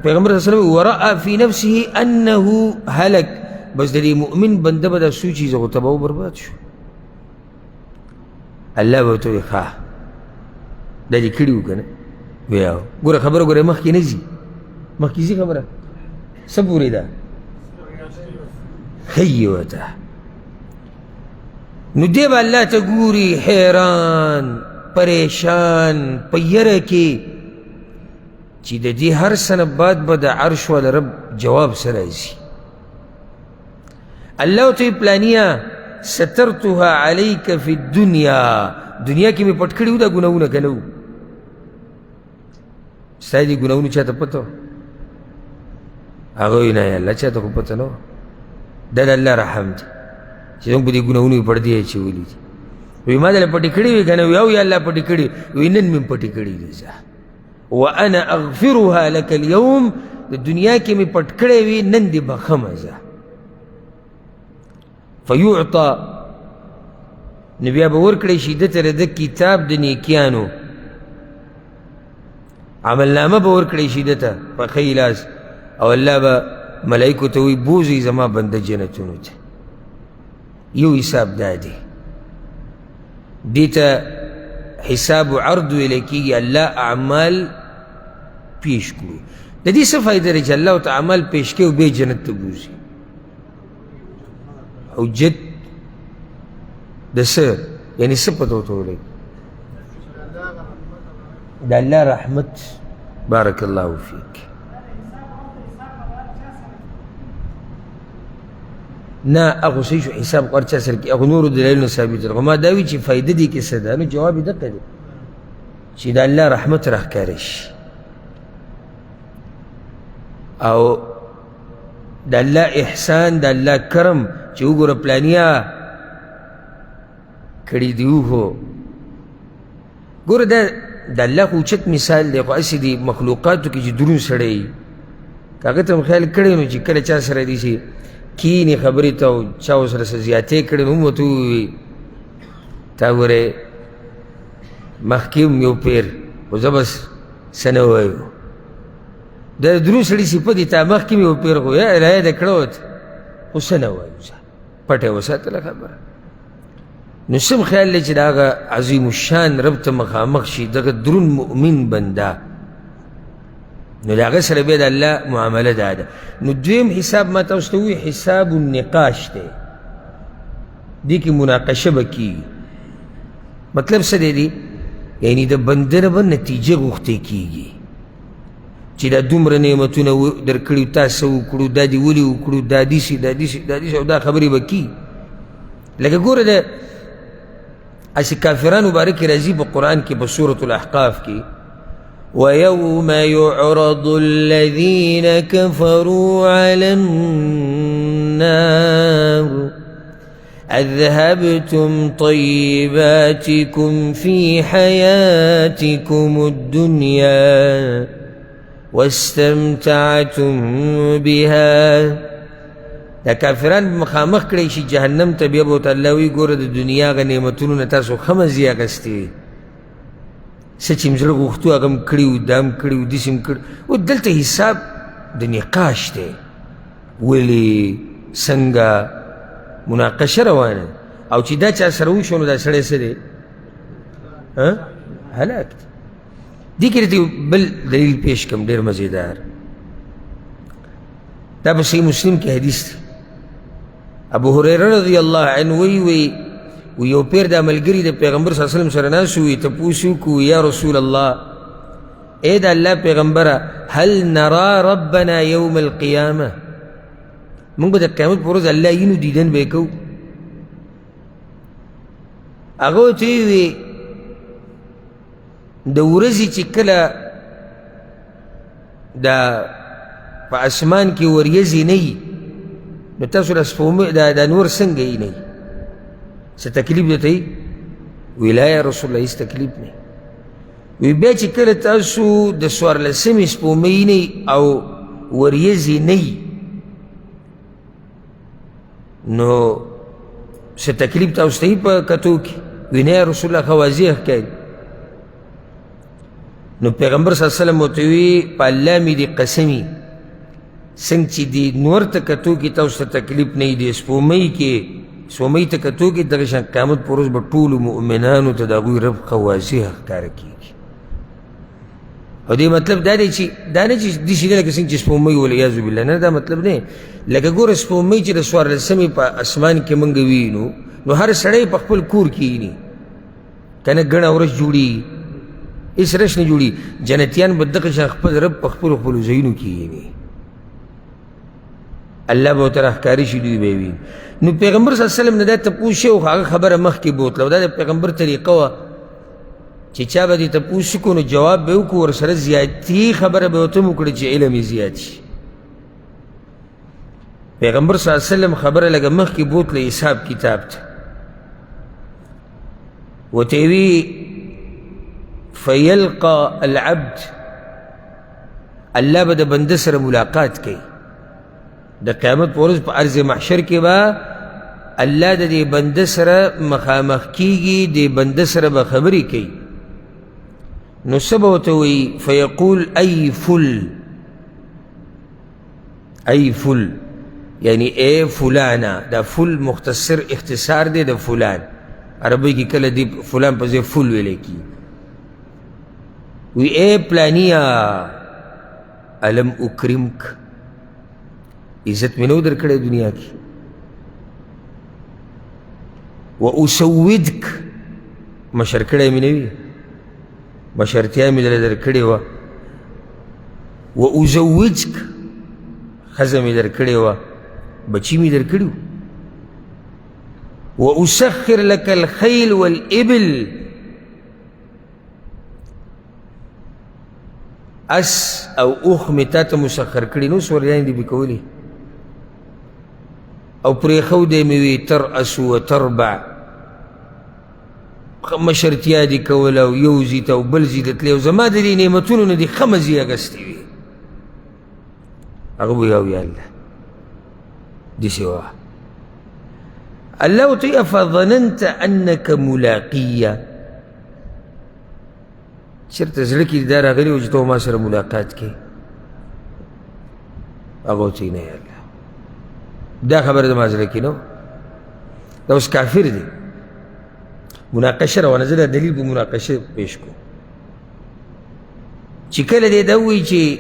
پیغمبر صلی الله علیه وسلم ورأى فی نفسه انه هلک، بس د دې مؤمن بنده به دا سوچي زه خو تباه او برباد شو. الله به ورته وایي ښه دا دې کړي وو که نه؟ ویا ګوره خبره ګوره مخکې نه ځي، مخکې ځي خبره څه پورې ده؟ ښه یې ورته. نو دی به الله ته ګوري حیران پریشان په یره کې چې د دې هر څه نه بعد به د عرش والا رب جواب څه راځي. الله ورته وایي پلانیه سترتها علیک فی الدنیا، دنیا کې مې پټ کړي وو دا ګناهونه که نه وو؟ ستا دې ګناهونو چاته پته وه؟ هغه وایي نه یا الله چاته خو پته نه وه. دا د الله رحم دی چې زموږ په دې ګناهونو یې پردې اچولي دي. وایي ما درله پټې کړې وې که نه؟ وایي او یا الله پټې کړې. وایي نن مې پټې کړې دي ځه، وانا اغفرها لك اليوم، د دنیا کې مې پټ کړی وي نن دې بخښمه زه. فیعطا، نو بیا به ورکړی شي ده ته د کتاب د نیکیانو عملنامه به ورکړی شي ده ته په ښی لاس، او الله به ملایکو ته وایي بوځئ زما بنده جنتونو ته. یو حساب دا دی، دې ته حساب عرض ویل کېږي. الله اعمال پیش کړو، د دې څه فایده ده چې الله ورته اعمال پیش کړي او بیا جنت ته بوځي؟ حجت د څه یعنی څه پته ورته ولګي؟ د الله رحمت. بارک الله فیک. نه، هغه صحیح شو، حساب خو هر چا سره کېږي، هغه نورو دلایلو نه ثابت ده. خو ما دا وي چې فایده دې کې څه ده، نو جواب یې دقه دی چې د الله رحمت راښکاره شي او د الله احسان، د الله کرم، چې وګوره پلانیا کړي دي. وخو ګوره دا د الله خو اوچت مثال دی، خو هسې دي مخلوقاتو کې چې درون سړی وي، که هغه ته هم خیال کړی نو چې کله چا سره داسې کینې خبرې ته او چا ورسره څه زیاتی کړی نو هم ورته ووایي تا ګورې مخکې هم یو پیر، خو زه بس څه نه وایو. د درون سړي صفت دی، تا مخکې هم یو پیر خو یې رایه د کړه ورته، خو څه نه وایو، ځه پټه یې وساتله خبره. نو سم خیال دی چې د هغه عظیم الشان رب ته مخامخ شي دغه درون مؤمن بنده، نو د هغه سره بیا د الله معامله دا ده. نو دویم حساب ما تاسو ته ووایي حساب النقاش دی، دې کې مناقشه به کېږي. مطلب څه دی؟ دی یعنی د بنده نه به نتیجه غوښتې کېږي چې دا دومره نعمتونه درکړي تا څه وکړو، دا دې ولې وکړو، دا داسې دا داسې دا داسې، او دا خبرې به کېږي. لکه ګوره د هسې کافرانو باره کې راځي په قرآن کې په سورة الاحقاف کې، ويوم يعرض الذين كفروا على النار أذهبتم طيباتكم في حياتكم الدنيا واستمتعتم بها. دا کافران مخامخ کړی شي جهنم ته، بیا به ورته الله وایي ګوره د دنیا هغه نعمتونو نه تاسو ښه مزې اخیستې وې، څه چې مې زړه غوښتو هغه هم کړي وو، دا هم کړي وو، داسې هم کړي وو. دلته حساب د نقاش دی، ولې څنګه مناقشه روانه ده، او چې دا چا سره وشو نو دا سړی څه دی؟ هلاک دی. دې کې درته بل دلیل پیش کړم ډېر مزیدار، دا په صحیح مسلم کې حدیث دی. ابو هریره رضی الله عنه وی وی یو پیر دا ملګري د پیغمبر صلی الله علیه وسلم سره ناست وي، تپوس یې وکړو یا رسول الله، ای د الله پیغمبره، هل نرا ربنا یوم القیامه، موږ به د قیامت په ورځ الله وینو، دیدن به یې کوو؟ هغه ورته وویل د ورځې چې کله دا په اسمان کې وریځې نه وي نو تاسو له سپوږمۍ دا نور څنګه یې نه وي، څه تکلیف درته وي؟ وی لا یا رسول الله، هېڅ تکلیف نه. وی بیا چې کله تاسو د څوارلسمې سپوږمۍ نه او وریځې نه وي نو څه تکلیف تاسو ته وي په کتو کې؟ وی نه یا رسول الله، ښه واضح ښکاري. نو پیغمبر صلی الله علیه وسلم ورته وی په الله مې دې قسمي، څنګه چې دې نور ته کتو کې تاسو ته تکلیف نه وي، دې سپوږمۍ کې سپوږمۍ ته کتو کې دغه شان قیامت پر ورځ به ټولو مؤمنانو ته د هغوی رب ښه واضح ښکاره کېږي. او دې مطلب دا دی چې دا نه چې داسې نه لکه څنګه چې سپوږمۍ والعیاذ بالله، نه، دا مطلب نه. لکه ګوره سپوږمۍ چې د څوارلسمې په اسمان کې موږ وینو نو هر سړی په خپل کور کې ویني، که نه ګڼه ورځ جوړېږي، هېڅ رش نه جوړېږي. جنتیان به دغه شان خپل رب په خپلو خپلو ځایونو کې ویني، الله به ورته راښکاره شي، دوی به یې ویني. نو پیغمبر صلی الله علیه وسلم نه دا تپوس شوی خو هغه خبره مخکې بوتله، او دا د پیغمبر طریقه وه چې چا به دې تپوس وکړو نو جواب به یې وکړو، ورسره زیاتي خبره به ورته هم وکړي چې علم یې زیات شي. پیغمبر صلی الله علیه وسلم خبره لږه مخکې بوتله حساب کتاب ته، ورته یې وی فیلقى العبد، الله به د بنده سره ملاقات کوي د قیامت په ورځ په ارض محشر کې به الله د دې بنده سره مخامخ کیږي، دې بنده سره به خبرې کوي. نو څه به ورته وایي؟ فیقول ای فل، ای فل، یعنی ای فلانا. دا فل مختصر اختصار دی د فلان، عربی کې کله دی فلان په ځای فل ویلی کېږي. وی ای پلانیا الم اکرمک، عزت مې نه و درکړی دنیا کې، و اسودک، مشر کړی مې نه وي، مشرتیا مې درله درکړې وه، و ازوجک، ښځه مې درکړې وه، بچي مې درکړي وو. واسخر لك الخيل والابل، اس او اوښ مې تا ته مسخر کړي، نو سوریانې دې پې کولې او پرېښودی مې وي، ترأس وتربع، ښه مشرتیا دې کوله او یو ځای ته او بل ځای ته تلې او زما د دې نعمتونو نه دې ښه مزې اخیستې وې. هغه وایي او یا الله داسې وه. الله ورته وایي افظننت انک ملاقیه، چېرته زړه کې دا راغلي و چې ته ما سره ملاقات کوې؟ هغه ورته وایي نه یا الله، دا خبره زما زړه کې نه وه. دا اوس کافر دی، مناقشه روانه، زه دا دلیل په مناقشه پیش کوم. چې کله دی دا ووایي چې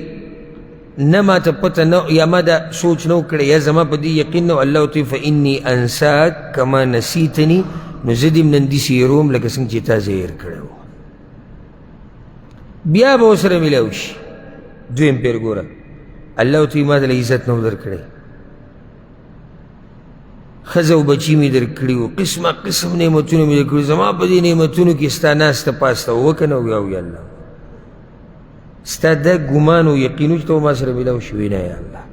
نه ما ته پته نه، یا ما دا سوچ نه وکړی، یا زما په دې یقین نه، الله ورته وایي فانی انساک کما نسیتني، نو زه دې هم نن داسې هېروم لکه څنګه چې تا زه هېر کړی وم. بیا به ورسره میلاو شي. دویم پیر ګوره، الله ورته وایي ما دله عزت نه و درکړی، ښځه او بچي مې درکړي وو، قسمه قسم نعمتونه مې درکړي، زما په دې نعمتونو کې ستا ناسته پاسته وه که نه؟ ویا ویا الله، ستا دا ګمان او یقین و چې ته ما سره میلاو شوې؟ نه یا الله.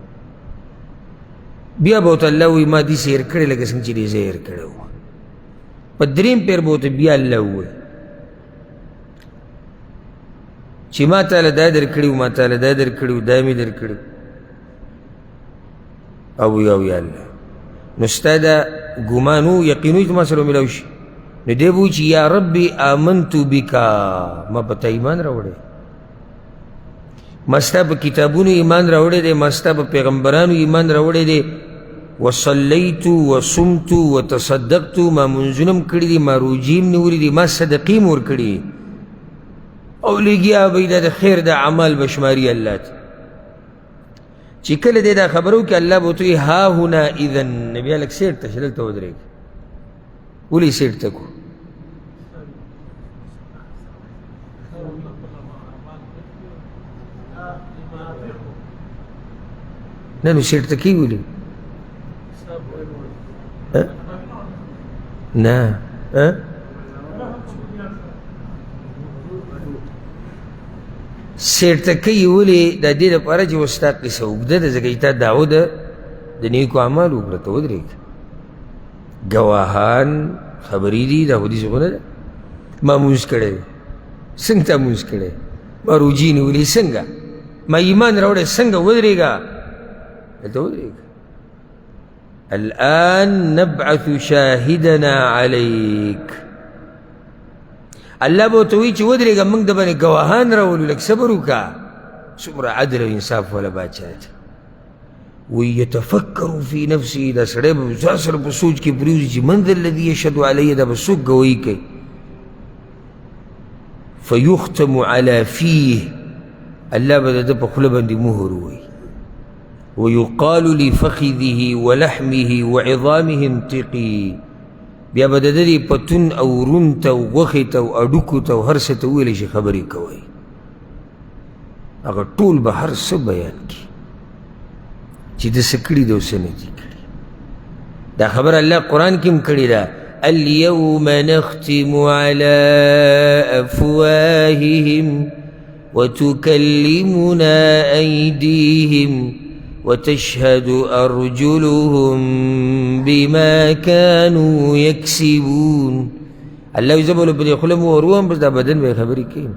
بیا به ورته الله وایي ما داسې هېر کړی لکه څنګه چې دې زه هېر کړی وم. په دریم پیر به ورته بیا الله ووایي چې ما تاله دا درکړي وو، ما تاله دا درکړي وو، دا مې درکړي او یا یا الله، نو ستا دا ګمان و یقین و چې ما سره میلاو شي. نو دی به وایي چې یا ربي آمنت بکا، ما په تا ایمان راوړی، ما ستا په کتابونو ایمان راوړی دی، ما ستا په پیغمبرانو ایمان راوړی دی، وصلیت وصمت وتصدقت، ما منځونه هم کړي دي، ما روژې هم نیولي دي، ما صدقې هم ورکړي، او لګیا به دا د خیر د اعمال به شماري الله ته. چې کله دی دا خبره وکړي، الله به ورته وایي ها هنا اذن، نو بیا لږ سیټ ته شه، دلته ودرېږه. ولې سیټ ته کو؟ نه نو سیټ ته کېږي ولې؟ نه سیټ ته کوي ولې؟ د دې لپاره چې اوس ستا قصه اوږده ده، ځکه چې تا دعوه ده د نیکو اعمالو وکړه، ته ودرېږه. ګواهان خبرې دي، دا خو داسې خو نه ده ما مونځ کړی دی، څنګه تا مونځ کړی؟ ما روژې نیولې څنګه؟ ما ایمان راوړی څنګه؟ ودرېږه، دلته ودرېږه. الآن نبعث شاهدنا عليك، الله به ورته وایي چې ودرېږه، موږ د باندې ګواهان راولو، لږ صبر وکړه. څومره عدل او انصاف والا باچا دی. وایي یتفکر فی نفسه، دا سړی به ځان سره په سوچ کې پرېوځي چې من ذا الذي یشهد علی، دا به څوک ګواهي کوي؟ فیختم علی فیه، الله به د ده په خوله باندې مهر ووایي. ويقال لفخذه ولحمه وعظامه انطقي، بیا به د ده دې پتون او ورون ته او غوښې ته او هډوکو ته او هر څه ته وویلی شي خبرې کوئ، هغه ټول به هر څه بیان کړي چې ده څه کړي دي او څه نه دي کړي. دا خبره الله قرآن کې هم کړې ده، اليوم نختم على أفواههم وتكلمنا أيديهم وتشهد أرجلهم بما كانوا يكسبون. الله یې زه به له په دې خوله مو وروم، بس دا بدن به یې خبرې کوي.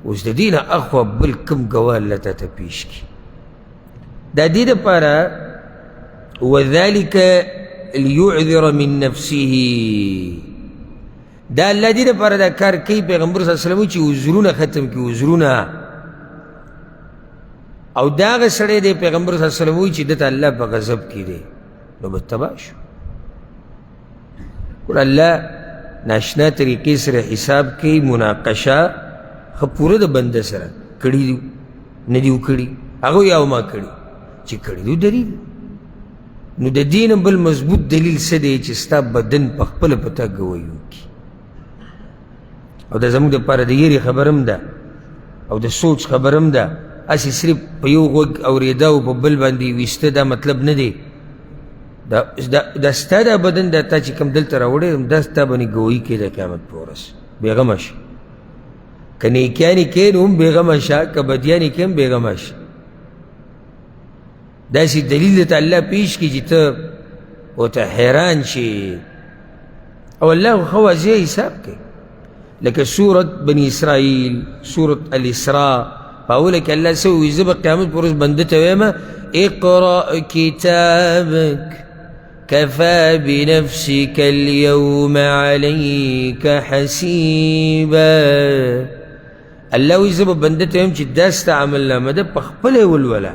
اوس د دې نه اخوا بل کوم ګواه الله تا ته پیش کړي؟ دا دې دپاره وذلك ليعذر من نفسه، دا الله دې دپاره دا کار کوي پیغمبر صلی الله علیه وسلم چې عذرونه ختم کړي، عذرونه. او دا هغه سړی دی پیغمبر صلی الله علیه وسلم وایي چې ده ته الله په غضب کې دی، نو به تباه شو. ګوره الله ناشنا طریقې سره حساب کوي، مناقشه ښه پوره د بنده سره کړي دي نه دي وکړي، هغه یې او ما کړي چې کړي دي دلیل. نو د دې نه بل مضبوط دلیل څه دی چې ستا بدن په خپله په تا ګواهي وکړي. او دا زموږ دپاره د یرې خبره هم ده او د سوچ خبره هم ده. هسې صرف په یو غوږ اورېده او په بل باندې ویسته دا مطلب نه دی. دا ستا دا بدن دا تا چې کوم دلته راوړی دا ستا باندې ګواهي کوي د قیامت په ورځ. بېغمه شه، که نیکیانې کوې نو هم بېغمه شه، که بدیانې کوې هم بېغمه شه. داسې دلیل درته الله پیش کړي چې ته ورته حیران شې، او الله خو ښه واضح حساب کوي. لکه سورت بني اسرائیل، سورت الاسراء، په اوله کې الله څه ووایي؟ زه به قیامت پر ورځ بنده ته وایم اقرأ کتابک کفا بنفسک اليوم علیک حسیبا. الله وایي زه به بنده ته وایم چې دا ستا عملنامه ده، په خپله یې ولوله.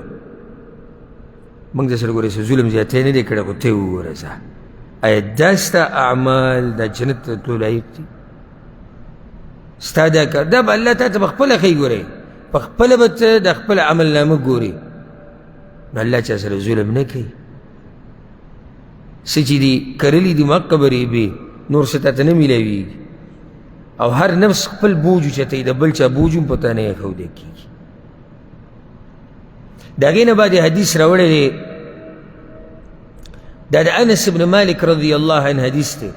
موږ در سره ګورې څه ظلم زیاتی نه دی کړی، خو ته یې وګوره ځه، آیا دا ستا اعمال دا جنت ته تلو لایق دي؟ ستا دا کار دا به الله تا ته په خپله ښیي. ګورې په خپله به ته د خپل عملنامه ګورې، نو الله چا سره ظلم نه کوي. څه چې دي کرلي دي مقه به رېبې، نور څه تا ته نه میلاویږي. او هر نفس خپل بوج اوچتوي، د بل چا بوج هم په تا نه ایښودی کېږي. د هغې نه بعد حدیث راوړی دی، دا د انس بن مالک رضی الله عنه حدیث دی.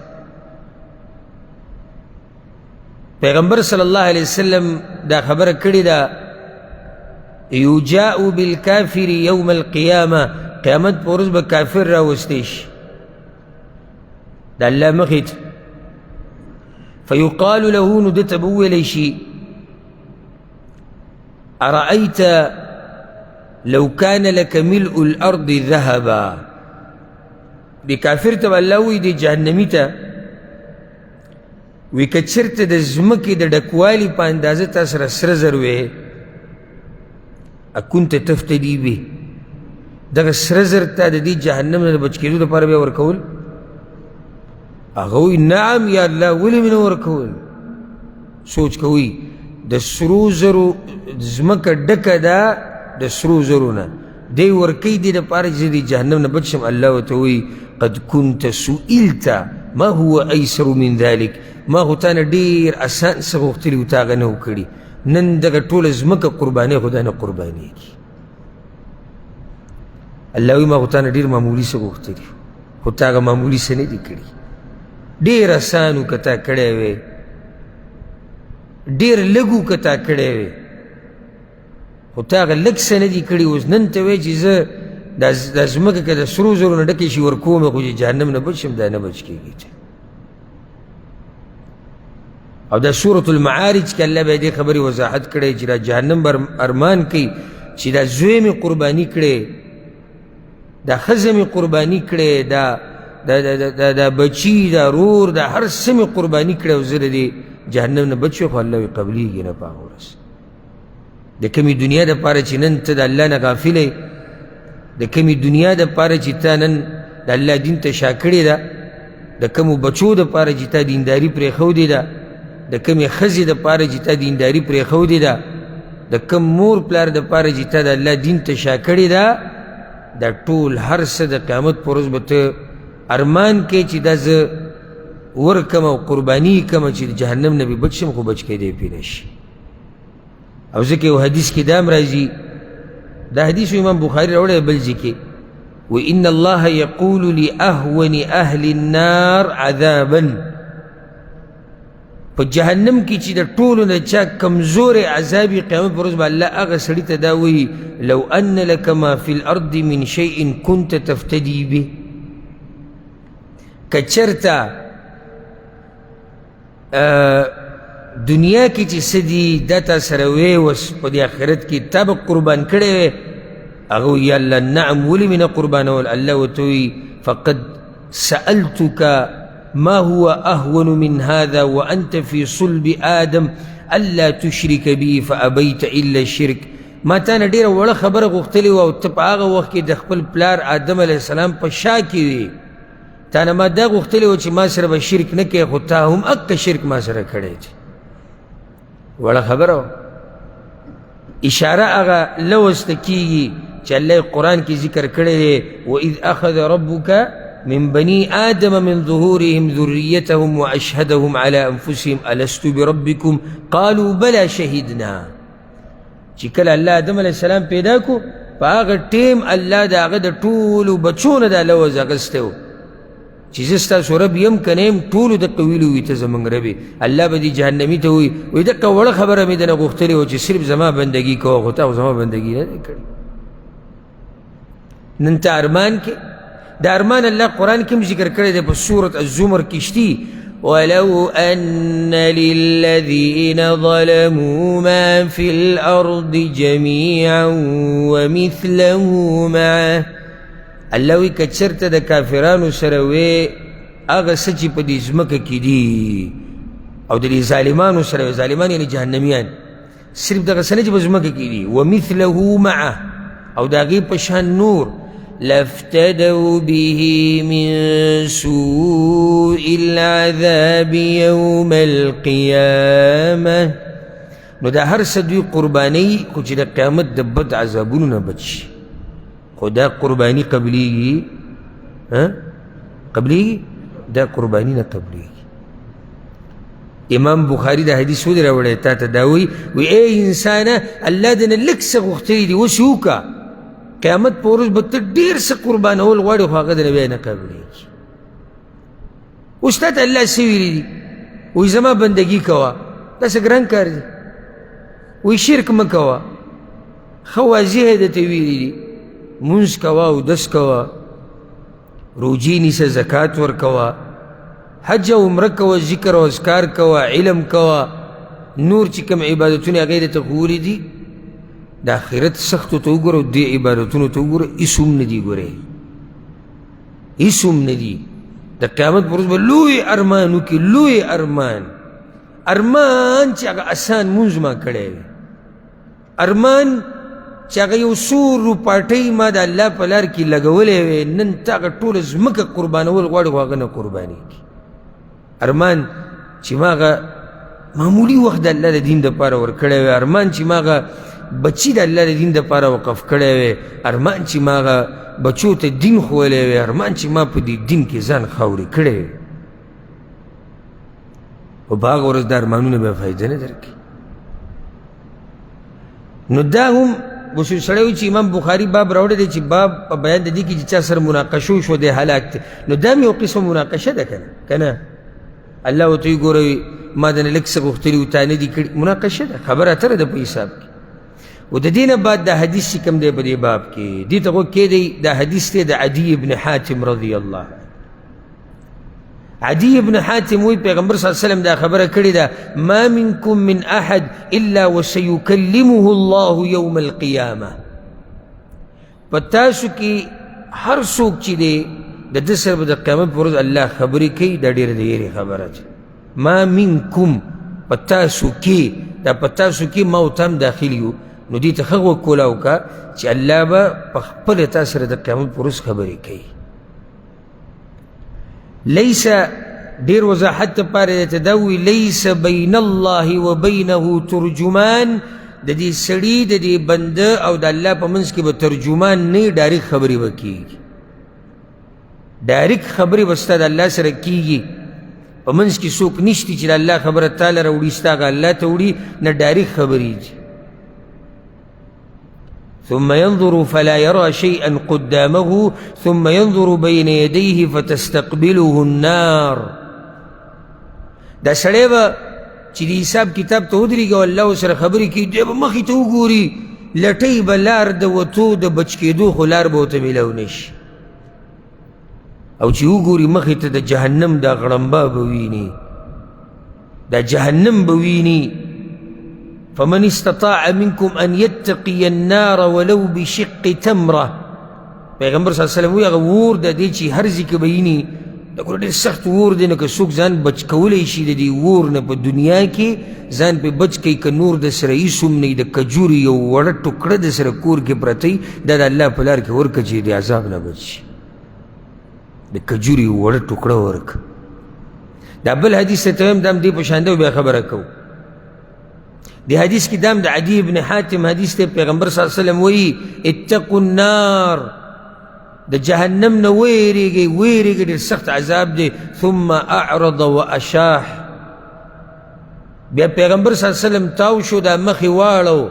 پیغمبر صلی الله علیه وسلم دا خبره کړې ده، یجاء بالکافر یوم القیامه، قیامت په ورځ به کافر راوستی شي د الله مخې ته. فیقال له، نو ده ته به وویلی شي أرأيت لو كان لك ملء الأرض ذهبا. دې کافر ته به الله وایي، دې جهنمي ته وی، که چېرته د ځمکې د ډکوالي په اندازه تا سره سره زر وی، اکنت تفتدي به، دغه سره زر ته د دې جهنم نه د بچ کېدو دپاره بیا ورکول؟ هغه وایي نعم یا الله، ولې مې نه ورکول؟ سوچ کوئ، د سرو زرو ځمکه ډکه ده د سرو زرو نه، دی ورکوي دې دپاره چې زه د جهنم نه بچ شم. الله ورته وایي قد كنت سئلت ما هو ایسر من ذلک، ما خو تا نه ډېر اسان څه غوښتلي وو، تا هغه نه و کړي. نن دغه ټوله ځمکه قرباني خو دا نه قربانېږي. الله وایي ما خو تا نه ډېر معمولي څه غوښتلي، خو تا هغه معمولي څه نه دي کړي. ډېر اسان و که تا کړی وی، ډېر لږ و که تا کړی وی، خو تا هغه لږ څه نه دي کړي. اوس نن ته وایې چې زه دا ځمکه که د سرو زرو نه ډکې شي ورکوم یې، خو چې جهنم نه بچ شم دا نه بچ کېږي. او دا سورة المعارج کې الله بیا دې خبرې وضاحت کړی چې دا جهنم به ارمان کوي چې دا زوی مې قرباني کړی، دا ښځه مې قرباني کړې، دا دا دا دا دا بچي، دا رور، دا هر څه مې قرباني کړی او زه د دې جهنم نه بچ شم، خو الله یې قبلېږي نه په هغه ورځ. د کومې دنیا دپاره چې نن ته د الله نه غافل یې، د کومې دنیا دپاره چې تا نن د الله دین ته شا کړې ده، د کومو بچو دپاره چې تا دینداري پرېښودې ده، د کومې ښځې دپاره چې تا دینداري پرېښودې ده، د کوم مور پلار دپاره چې تا د الله دین ته شا کړې ده، دا ټول هر څه د قیامت پر ورځ به ته ارمان کوې چې دا زه ورکم او قرباني یې کړم چې د جهنم نه به بچ شم، خو بچ کېدی پرې نه شي. او ځکه یو حدیث کې دا هم راځي، دا حدیث امام بخاري راوړی بل ځای کې، وإن الله يقول لأهون أهل النار عذابا. په جهنم کې چې د ټولو نه چا کمزوری عذاب وي، قیامت پر ورځ به الله هغه سړي ته دا وایي لو ان لک ما فی الارض من شیء كنت تفتدي به. که چېرته دنیا کې چې څه دي دا تا سره وی اوس په دې آخرت کې تا به قربان کړی وی، هغه وایي یا الله نعم، ولې مې نه قربانول؟ الله ورته وایي فقد سألتك ما هو أهون من هذا وأنت في صلب آدم ألا تشرك بي فأبيت إلا الشرك. ما تا نه ډېره وړه خبره غوښتلې وه او ته په هغه وخت کې د خپل پلار آدم علیه السلام په شا کې وې، تا نه ما دا غوښتلې وه چې ما سره به شرک نه کوې، خو تا هم اکه شرک ما سره کړی دی. وړه خبره وه. اشاره هغه لوظ ته کېږي چې الله قرآن کې ذکر کړی دی، وإذ أخذ ربك من بني آدم من ظهورهم ذريتهم وأشهدهم على أنفسهم ألست بربكم قالوا بلى شهدنا. چې کله الله آدم علیه السلام پیدا کو، په هغه ټیم الله د هغه د ټولو بچو نه دا لوظ اخیستی و چې زه ستاسو رب یم که نه یم، ټولو دقه ویلي وي ته زموږ رب یې. الله به دې جهنمي ته وایي، وایي دقه وړه خبره مې درنه غوښتلې وه چې صرف زما بندګي کوه، خو تا خو زما بندګي نه ده کړې. نن ته ارمان کې، دا ارمان الله قرآن کې هم ذکر کړی دی په سورة الزمر کې شتي، ولو أن للذين ظلموا ما في الأرض جميعا ومثله معه. الله وایي که چېرته د کافرانو سره وې هغه څه چې په دې ځمکه کې دي، او د دې ظالمانو سره وې، ظالمان یعنې جهنمیان، صرف دغه څه نه چې په ځمکه کې دي، ومثله معه، او د هغې په شان نور، لافتدوا به من سوء العذاب يوم القيامة. نو دا هر څه دوی قرباني، خو چې د قیامت د بد عذابونو نه بچ شي، خو دا قرباني قبلیږي؟ قبلیږي؟ دا قرباني نه قبلیږي. امام بخاري دا حدیث ولې راوړی تا ته؟ دا وایي، وایي ای انسانه، الله دې نه لږ څه غوښتلي دي، اوس یې وکړه، قیامت په ورځ به ته ډېر څه قربانول غواړې، خو هغه درنه بیا نه قبلېږي. اوس تا ته الله څه ویلي دي؟ وایي زما بندګي کوه، دا څه ګران کار دی؟ وایي شرک مه کوه، ښه واضح یې درته ویلي دي، مونځ کوه، اودس کوه، روجې نیسه، زکات ورکوه، حج او عمره کوه، ذکر او اذکار کوه، علم کوه، نور چې کوم عبادتونه هغې درته ښوولي دي. د آخرت سختو ته وګوره او دې عبادتونو ته وګوره، هېڅ هم نه دي، ګورې هېڅ هم نه دي. د قیامت پر ورځ به لوی ارمان وکړي، لوی ارمان، ارمان چې هغه اسان مونځ ما کړی وي، ارمان چې هغه یو څو روپاټۍ ما د الله په لار کې لګولی وی، نن ته هغه ټوله ځمکه قربانول غواړي، خو هغه نه قربانېږي. ارمان چې ما هغه معمولي وخت د الله د دین دپاره ورکړی وی، ارمان چې ما هغه بچي د الله د دین دپاره وقف کړی وی، ارمان چې ما هغه بچو ته دین ښوولی وی، ارمان چې ما په دې دین کې ځان خاورې کړی وی. خو په هغه ورځ دا ارمانونه بیا فایده نه درکوي. نو دا هم اوس یو سړی وایي چې امام بخاري باب راوړی دی چې باب په بیان د دې کې چې چا سره مناقشه وشوه دی هلاک دی، نو دا هم یو قسم مناقشه ده که نه؟ که نه الله ورته وایي ګوره ما د نه لږ څه غوښتلي وو تا نه دي کړي، مناقشه ده، خبره اتره ده په حساب کې. و د دې نه بعد دا حدیث چې کوم دی په دې باب کې، دې ته غوږ کښېږدئ، دا حدیث دی د عدي ابن حاتم رضی الله عنه. عدی ابن حاتم وی پیغمبر صلی الله علیه وسلم دا خبره کړې ده، ما منکم من احد الا وسيكلمه الله يوم القيامه. په تاسو کې هر څوک چې دی د ده سره به د قیامت پر ورځ الله خبرې کوي، دا ډېره د یرې خبره ده. ما منکم، په تاسو کې، دا په تاسو کې ما او ته هم داخل یو، نو دې ته ښه غوږ کولاو که چې الله به په خپله تا سره د قیامت پر ورځ خبرې کوي. ليس ډیر وضاحت لپاره ته دا ووایي، ليس بین الله و بینه ترجمان، د دې سړي د دې بنده او د الله په منځ کې به ترجمان نه، ډایرک خبرې به کېږي، ډایرک خبرې به ستا د الله سره کېږي. په منځ کې څوک نشتي چې د الله خبره تا له راوړي، ستا هغه الله ته وړي، نه، ډایرک خبرې دي. ثم ينظر فلا يرى شيئا قدامه ثم ينظر بين يديه فتستقبله النار. دا سړی به چې د حساب کتاب ته ودرېږي او الله ورسره خبرې کوي، دی به مخې ته وګوري، لټۍ به لار د وتو د بچ کېدو، خو لار به ورته میلاو نه شي. او چې وګوري مخې ته د جهنم دا غړمبا به ویني، دا جهنم به ویني. فمن استطاع منكم ان يتقي النار ولو بشق تمره، پیغمبر صلی الله علیه وسلم وایي هغه ور د دې چې هر ځای کې به ویني، دا ګوره ډېر سخت ور دی، نو که څوک ځان بچ کولی شي د دې ور نه په دنیا کې ځان پرې بچ کوي، که نور د سره هېڅ هم نه وي، د کجورې یو وړه ټوکړه د سره کور کې پرته وي، دا د الله په لار کې ورکړه چې د عذاب نه بچ شي، د کجورې یو وړه ټوکړه ورکړه. دا بل حدیث ته وایم، دا هم دې په شان دی، بیا خبره کوو. دی حدیث کې دام د عدی ابن حاتم حدیث ته، پیغمبر صلی الله علیه وسلم وایي اتقوا النار، د جهنم نه ویریږئ، ویریږئ، ډېر سخت عذاب دی. ثم اعرض واشاح، بیا پیغمبر صلی الله علیه وسلم تاو شو، دا مخې واړو،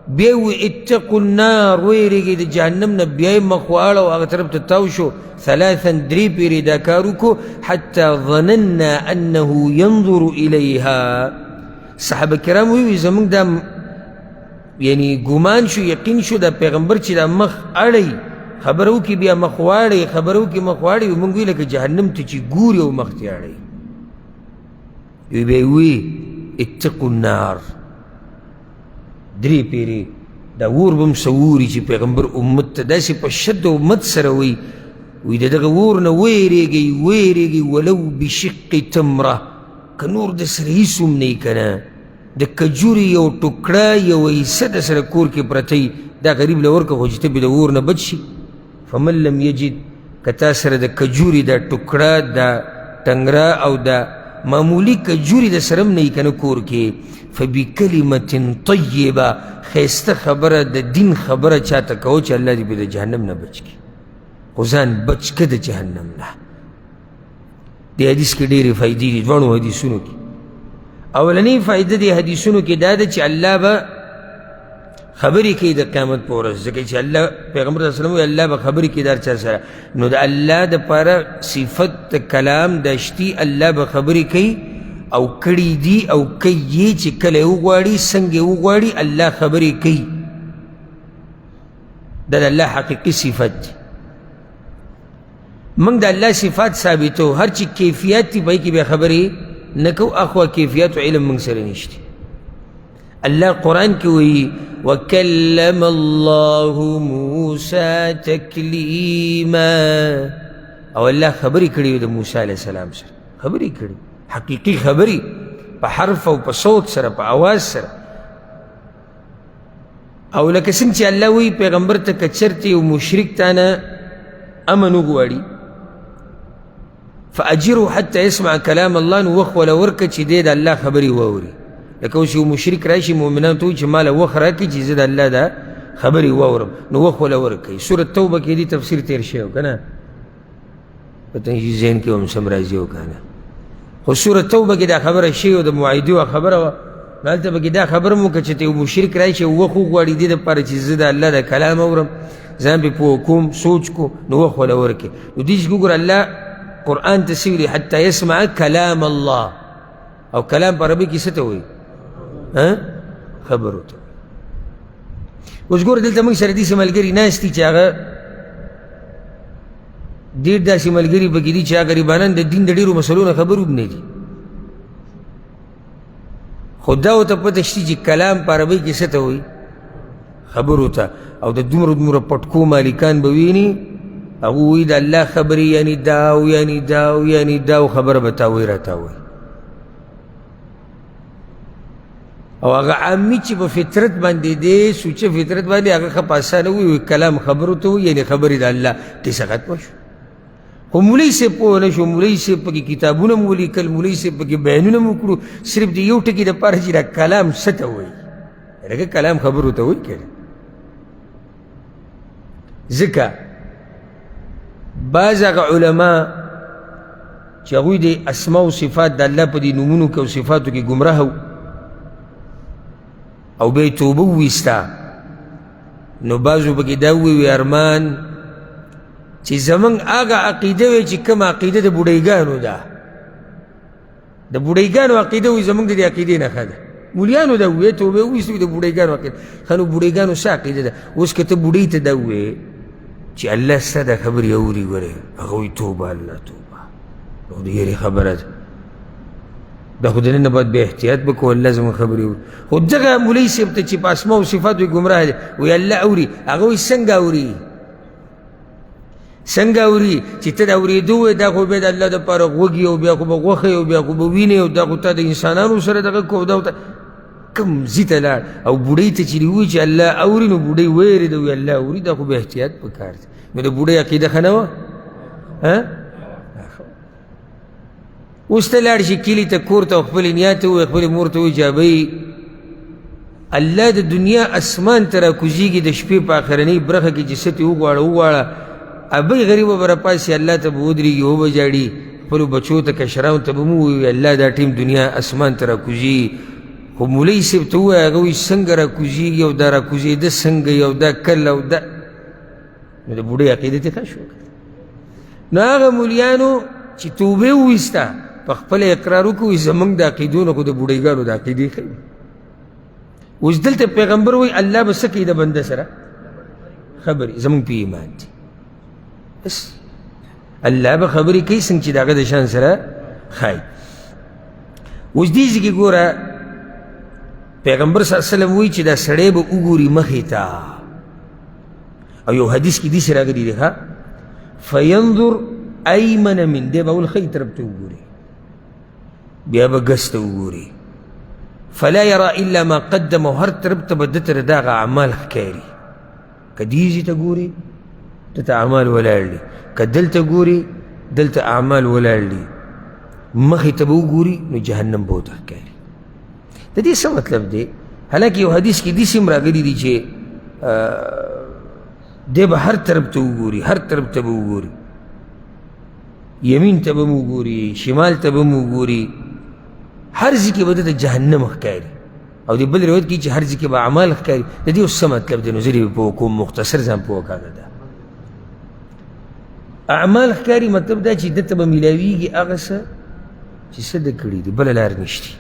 بیا یې وویل اتقوا النار، ویرېږئ د جهنم نه. بیا یې مخ واړو هغه طرف ته تاو شو. ثلاثا درې پېرې دا کار وکړو، حتی ظننا انه ينظر الیها. صحابه کرام وویل زموږ دا یعنی ګمان شو، یقین شو دا پیغمبر چې دا مخ اړوي خبره وکړي بیا مخ واړوي، خبره وکړي مخ واړوي، موږ ویل لکه جهنم ته چې ګوري او مخ ته اړوي. بیا یې وویل اتقوا النار درې پیرې. دا اور به هم څه اوري چې پیغمبر امت ته داسې په شد او مد سره وایي، وایي د دغه اور نه ویرېږئ ویرېږئ ولو بشق تمره، که نور د سره هېڅ هم نه وي که نه د کجورې یو ټوکړه یوه حصه د سره کور کې پرته وي، دا غریب له ورکړه خو چې ته پرې د اور نه بچ شي. فمن لم یجد، که تا سره د کجورې دا ټوکړه دا ټنګره او دا معمولي کجورې د سره هم نه وي که نه کور کې، فبکلمة طیبه، ښایسته خبره د دین خبره چاته کوه چې الله دې پرې د جهنم نه بچ کړي، خو ځان بچ که د جهنم نه. دې حدیث کې ډېرې فایدې دي دواړو حدیثونو کې. اولنۍ فایده دې حدیثونو کې دا ده چې الله به خبرې کوي د قیامت په ورځ، ځکه چې الله پیغمبر صلی الله علیه وسلم وایي الله به خبرې کوي د هر چا سره. نو د الله دپاره صفت د کلام د شتي، الله به خبرې کوي او کړي دي او کوي یې چې کله یې وغواړي څنګه یې وغواړي الله خبرې کوي. دا د الله حقیقي صفت دی. موږ د الله صفات ثابتو، هر چې کیفیت دي په هغې کې بیا خبرې نه کوو، اخوا کیفیت علم موږ سره نشته. الله قرآن کې وایي وکلم الله موسی تکلیما، او الله خبرې کړې وې د موسی علیه السلام سره، خبرې کړې، حقیقي خبرې په حرف او په صوت سره په اواز سره. او لکه څنګه چې الله وایي پیغمبر ته که چېرته یو مشرک تا نه امن وغواړي فأجره حتی يسمع کلام الله، نو وخت وله ورکړه چې دی د الله خبرې واوري. لکه اوس یو مشرک راشي مؤمنانو ته وایي چې ماله وخت راکړي چې زه د الله دا خبرې واورم، نو وخت وله ورکوي. سورة توبه کې دې تفسیر تېر شوی که نه؟ پته نشي ذهن کې هم سم راځي او که نه، خو سورة توبه کې دا خبره شوې او د معاهدې وه خبره وه. نو هلته پکې دا خبره هم وکړه چې ته یو مشرک راشي او وخت وغواړي دې دپاره چې زه د الله د کلام اورم، ځان پرې پوه کوم، سوچ کو، نو وخت وله ورکړي. نو دې چې وګوره الله قرآن ته څه ویلي حتی یسمع کلام الله، او کلام په عربي کې څه ته وایي؟ خبرو ته. اوس ګوره دلته موږ سره داسې ملګري ناست دي چې هغه ډېر داسې ملګري پکې دي چې هغه غریبانان د دین د ډېرو مسلو نه خبر هم نه دي، خو دا ورته پته شته چې کلام په عربۍ کې څه ته وایي؟ خبرو ته. او د دومره دومره پټکو مالکان به ویني، هغه وایي د الله خبرې یعنې دا او یعنې دا او یعنې دا او خبره به تا وایي راته وایي. او هغه عامي چې په فطرت باندې دی، سوچه فطرت باندې، هغه ښه په اسانه وایي کلام خبرو ته وایي یعنې خبرې د الله، قصه ختمه شوه. خو مولوي صاحب پوه نه شو، مولوي صاحب پکې کتابونه هم ولیکل، مولوي صاحب پکې بیانونه هم وکړو، صرف د یو ټکي دپاره چې دا کلام څه ته وایي، لکه کلام خبرو ته وایي که نه. ځکه بعض هغه علما چې هغوی د اسما او صفات د الله په دې نومونو کې او صفاتو کې ګمراه وو او بیا یې توبه وویسته، نو بعضو پکې دا وویل ارمان چې زمونږ هغه عقیده وی چې کومه عقیده د بوډیګانو ده، د بوډیګانو عقیده وي زمونږ د دې عقیدې نه ښه ده. مولیانو دا وویل، توبه وویستو د بوډیګانو عقیده. ښه نو بوډیګانو څه عقیده ده؟ اوس که ته بوډۍ ته دا ووایې چې الله ستا دا خبرې اوري، ګورې هغه وایي توبه الله توبه، نو د یاري خبره ده، دا خو د نن نه بعد بیا احتیاط به کوو، الله زموږ خبرې اوري. خو دغه مولوي صاحب ته چې په اسما او صفاتو یې ګمراه دی وایي الله اوري، هغه وایي څنګه اوري؟ څنګه اوري چې ته د اورېدو وې، دا خو بیا د الله دپاره غوږي او بیا خو به غوښه او بیا خو به وینې او دا خو تا د انسانانو سره دغه کو، دا کوم ځي ته لاړ. او بوډۍ ته چې ووایي چې الله اوري، نو بوډۍ ویرېده وایي الله اوري، دا خو بیا احتیاط پکار دی. نو د بوډۍ عقیده ښه نه وه؟ اوس ته لاړ شي کلي ته، کور ته، خپلې نیا ته ووایي، خپلې مور ته ووایي چې ابۍ الله د دنیا اسمان ته راکوزیږي د شپې په آخرنۍ برخه کې چې څه ترې وغواړه وغواړه، ابۍ غریبه به راپاڅي الله ته به ودرېږي وبه ژاړي، خپلو بچو ته کشرانو ته به مو ووایي الله دا ټیم دنیا اسمان ته راکوزي، خو مولوي صاحب ته ووایه، هغه وایي څنګه راکوزېږي او دا راکوزېده څنګه او دا کله او دا، نو د بوډۍ عقیده ترې ښه شوه. نو هغه مولیانو چې توبه وویسته په خپله اقرار وکړو، وایي زموږ د عقیدو نه خو د بوډۍګانو د عقیدې ښه وي. اوس دلته پیغمبر وایي الله به څه کوي د بنده سره خبرې، زموږ په ایمان دي، بس الله به خبرې کوي څنګه چې د هغه د شان سره ښایي. اوس دې ځای کې ګوره پیغمبر صلی الله علیه وسلم وایي چې دا سړی به وګوري مخې ته، او یو حدیث کې داسې راغلي دي، ښه فینظر ایمن من، دی به اول ښی طرف ته وګوري، بیا به ګس ته وګوري، فلا یرا الا ما قدم، هر طرف ته به ده ته د هغه اعمال ښکاري. که دې ځای ته ګوري ده ته اعمال ولاړ دي، که دلته ګوري دلته اعمال ولاړ دي، مخې ته به وګوري نو جهنم به ورته ښکاري. د دې څه مطلب دی؟ حالانکه یو حدیث کې داسې هم راغلي دي چې دی به هر طرف ته وګوري، هر طرف ته به وګوري، یمین ته به هم وګوري، شمال ته به هم وګوري، هر ځای کې به ده ته جهنم ښکاري. او د بل روایت کې چې هر ځای کې به اعمال ښکاري. د دې اوس څه مطلب دی؟ نو زه دې پوه کوم، مختصر ځان پوه کاږه. ده اعمال ښکاري مطلب دا چې ده ته به میلاویږي هغه څه چې څه ده کړي دي، بله لار نشتي.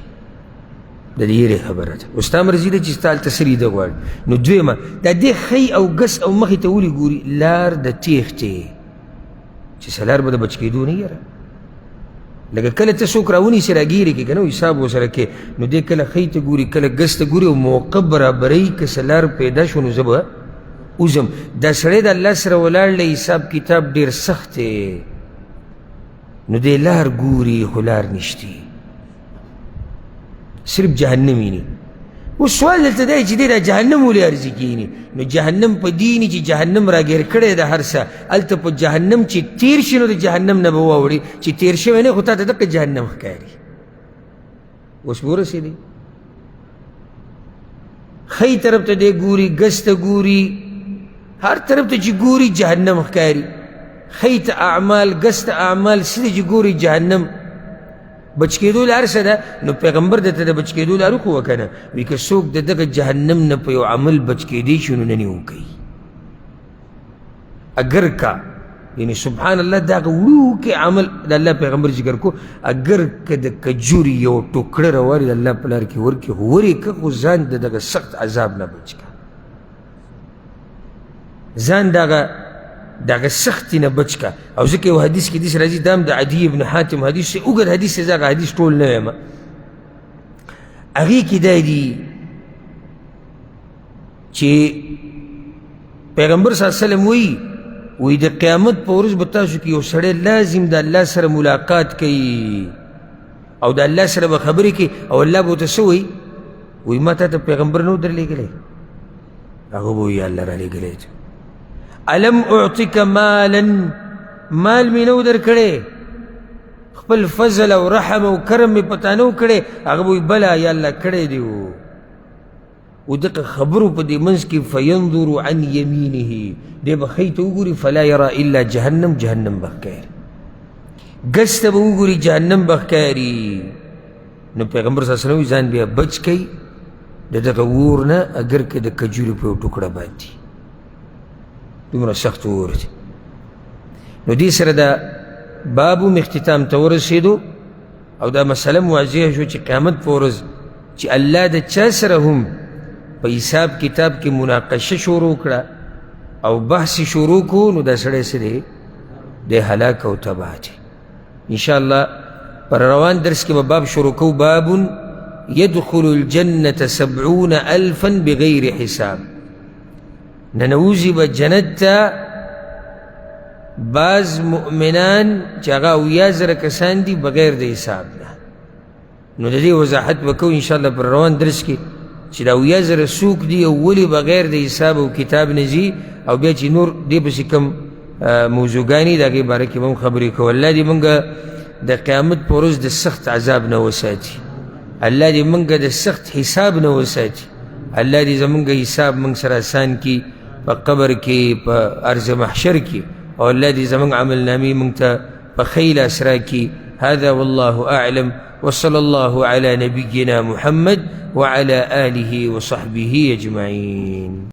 د دې یېرې خبره ده. اوس ستا مرضي ده چې ستا هلته څه لیده غواړي. نو دویمه دا دې ښی او ګس او مخې ته ولې ګوري؟ لار د تېښتې، چې څه لار به د بچ کېدو نه یاره. لکه کله ته څوک راونیسې راګیرې کې که نه حساب ورسره کې، نو دی کله ښی ته ګوري کله ګس ته ګوري او موقع برابروي، که څه لار پیدا شو نو زه به وځم. دا سړی د الله سره ولاړ دی، حساب کتاب ډېر سخت دی، نو دی لار ګوري خو لار نشتي، صرف جهنم ویني. اوس سوال دلته دی چې دی دا جهنم ولې عرضي کیني؟ نو جهنم په دې ویني چې جهنم راګیر کړی د هر څه، هلته په جهنم چې تېر شي نو د جهنم نه به واوړي، چې تېر شوی نه خو تا ته دقه جهنم ښکاري. اوس به ورسېدی، ښی طرف ته دی ګوري، ګس ته ګوري، هر طرف ته چې ګوري جهنم ښکاري، ښی ته اعمال، ګس ته اعمال، څه چې ګوري جهنم. بچ کېدو لار څه ده؟ نو پیغمبر درته د بچ کېدو لار وښووه که نه، وایي که څوک د دغه جهنم نه په یو عمل بچ کېدی شي نو نن یې وکړي. اګر که یعنی سبحان الله دا هغه وړوکی عمل د الله پیغمبر ذکر کو، اګر که د کجوري یو ټوکړه راواري د الله په لار کې ورکړي، خو ورې که خو ځان د دغه سخت عذاب نه بچ کړه، ځان دغه سختي نه بچ کا. او ځکه یو حدیث کې داسې راځي، دا هم د عدي ابن حاتم حدیث دی، اوږد حدیث دی، زه هغه حدیث ټول نه وایم. هغې کې دا دي چې پیغمبر صلی الله علیه وسلم وایي، وایي د قیامت په ورځ به تاسو کې یو سړی لازم د الله سره ملاقات کوي او د الله سره به خبرې کوي، او الله به ورته څه وایي؟ وایي ما تا ته پیغمبر نه و درلېږلی؟ هغه به وایي الله رالیږلی دی. الم اعطک مالا، مال مې نه و درکړی، خپل فضل او رحم او کرم مې په تا نه و کړی؟ هغه به وایي بله یا الله کړی دی و. او دغه خبرو په دې منځ کې فینظر عن یمینه، دی به ښی ته وګوري، فلا یرا الا جهنم، جهنم به ښکاري، ګس ته به وګوري جهنم به ښکاري. نو پیغمبر صلی الله علیه وسلم ځان بیا بچ کوي د دغه اور نه، اګر که د کجوري په یو ټوکړه باندې، دومره سخت اور دی. نو دې سره دا باب هم اختتام ته ورسېدو، او دا مسله هم واضح شو چې قیامت په ورځ چې الله د چا سره هم په حساب کتاب کې مناقشه شروع کړه او بحث شروع کړو، نو دا سړی څه دی؟ دی هلاک او تباه دی. انشاءالله پر روان درس کې به باب شروع کوو، باب يدخل الجنة 70,000 بغیر حساب. ننوځي به جنت ته بعض مؤمنان چې هغه 70,000 کسان دي بغیر د حساب نه. نو د دې وضاحت به کوو انشاءالله پر روان درس کې چې دا 70,000 څوک دي او ولې بغیر د حساب او کتاب نه ځي، او بیا چې نور دې پسې کوم موضوعګانې د هغې باره کې به هم خبرې کوو. الله دې موږ د قیامت په ورځ د سخت عذاب نه وساتي، الله دې موږ د سخت حساب نه وساتي، الله دې زموږ حساب موږ سره اسان کړي په قبر کې، په ارض محشر کې، او الله دې زموږ عمل نامې موږ ته په ښی لاس راکړي. هذا والله أعلم، وصلى الله على نبينا محمد وعلى آله وصحبه أجمعين.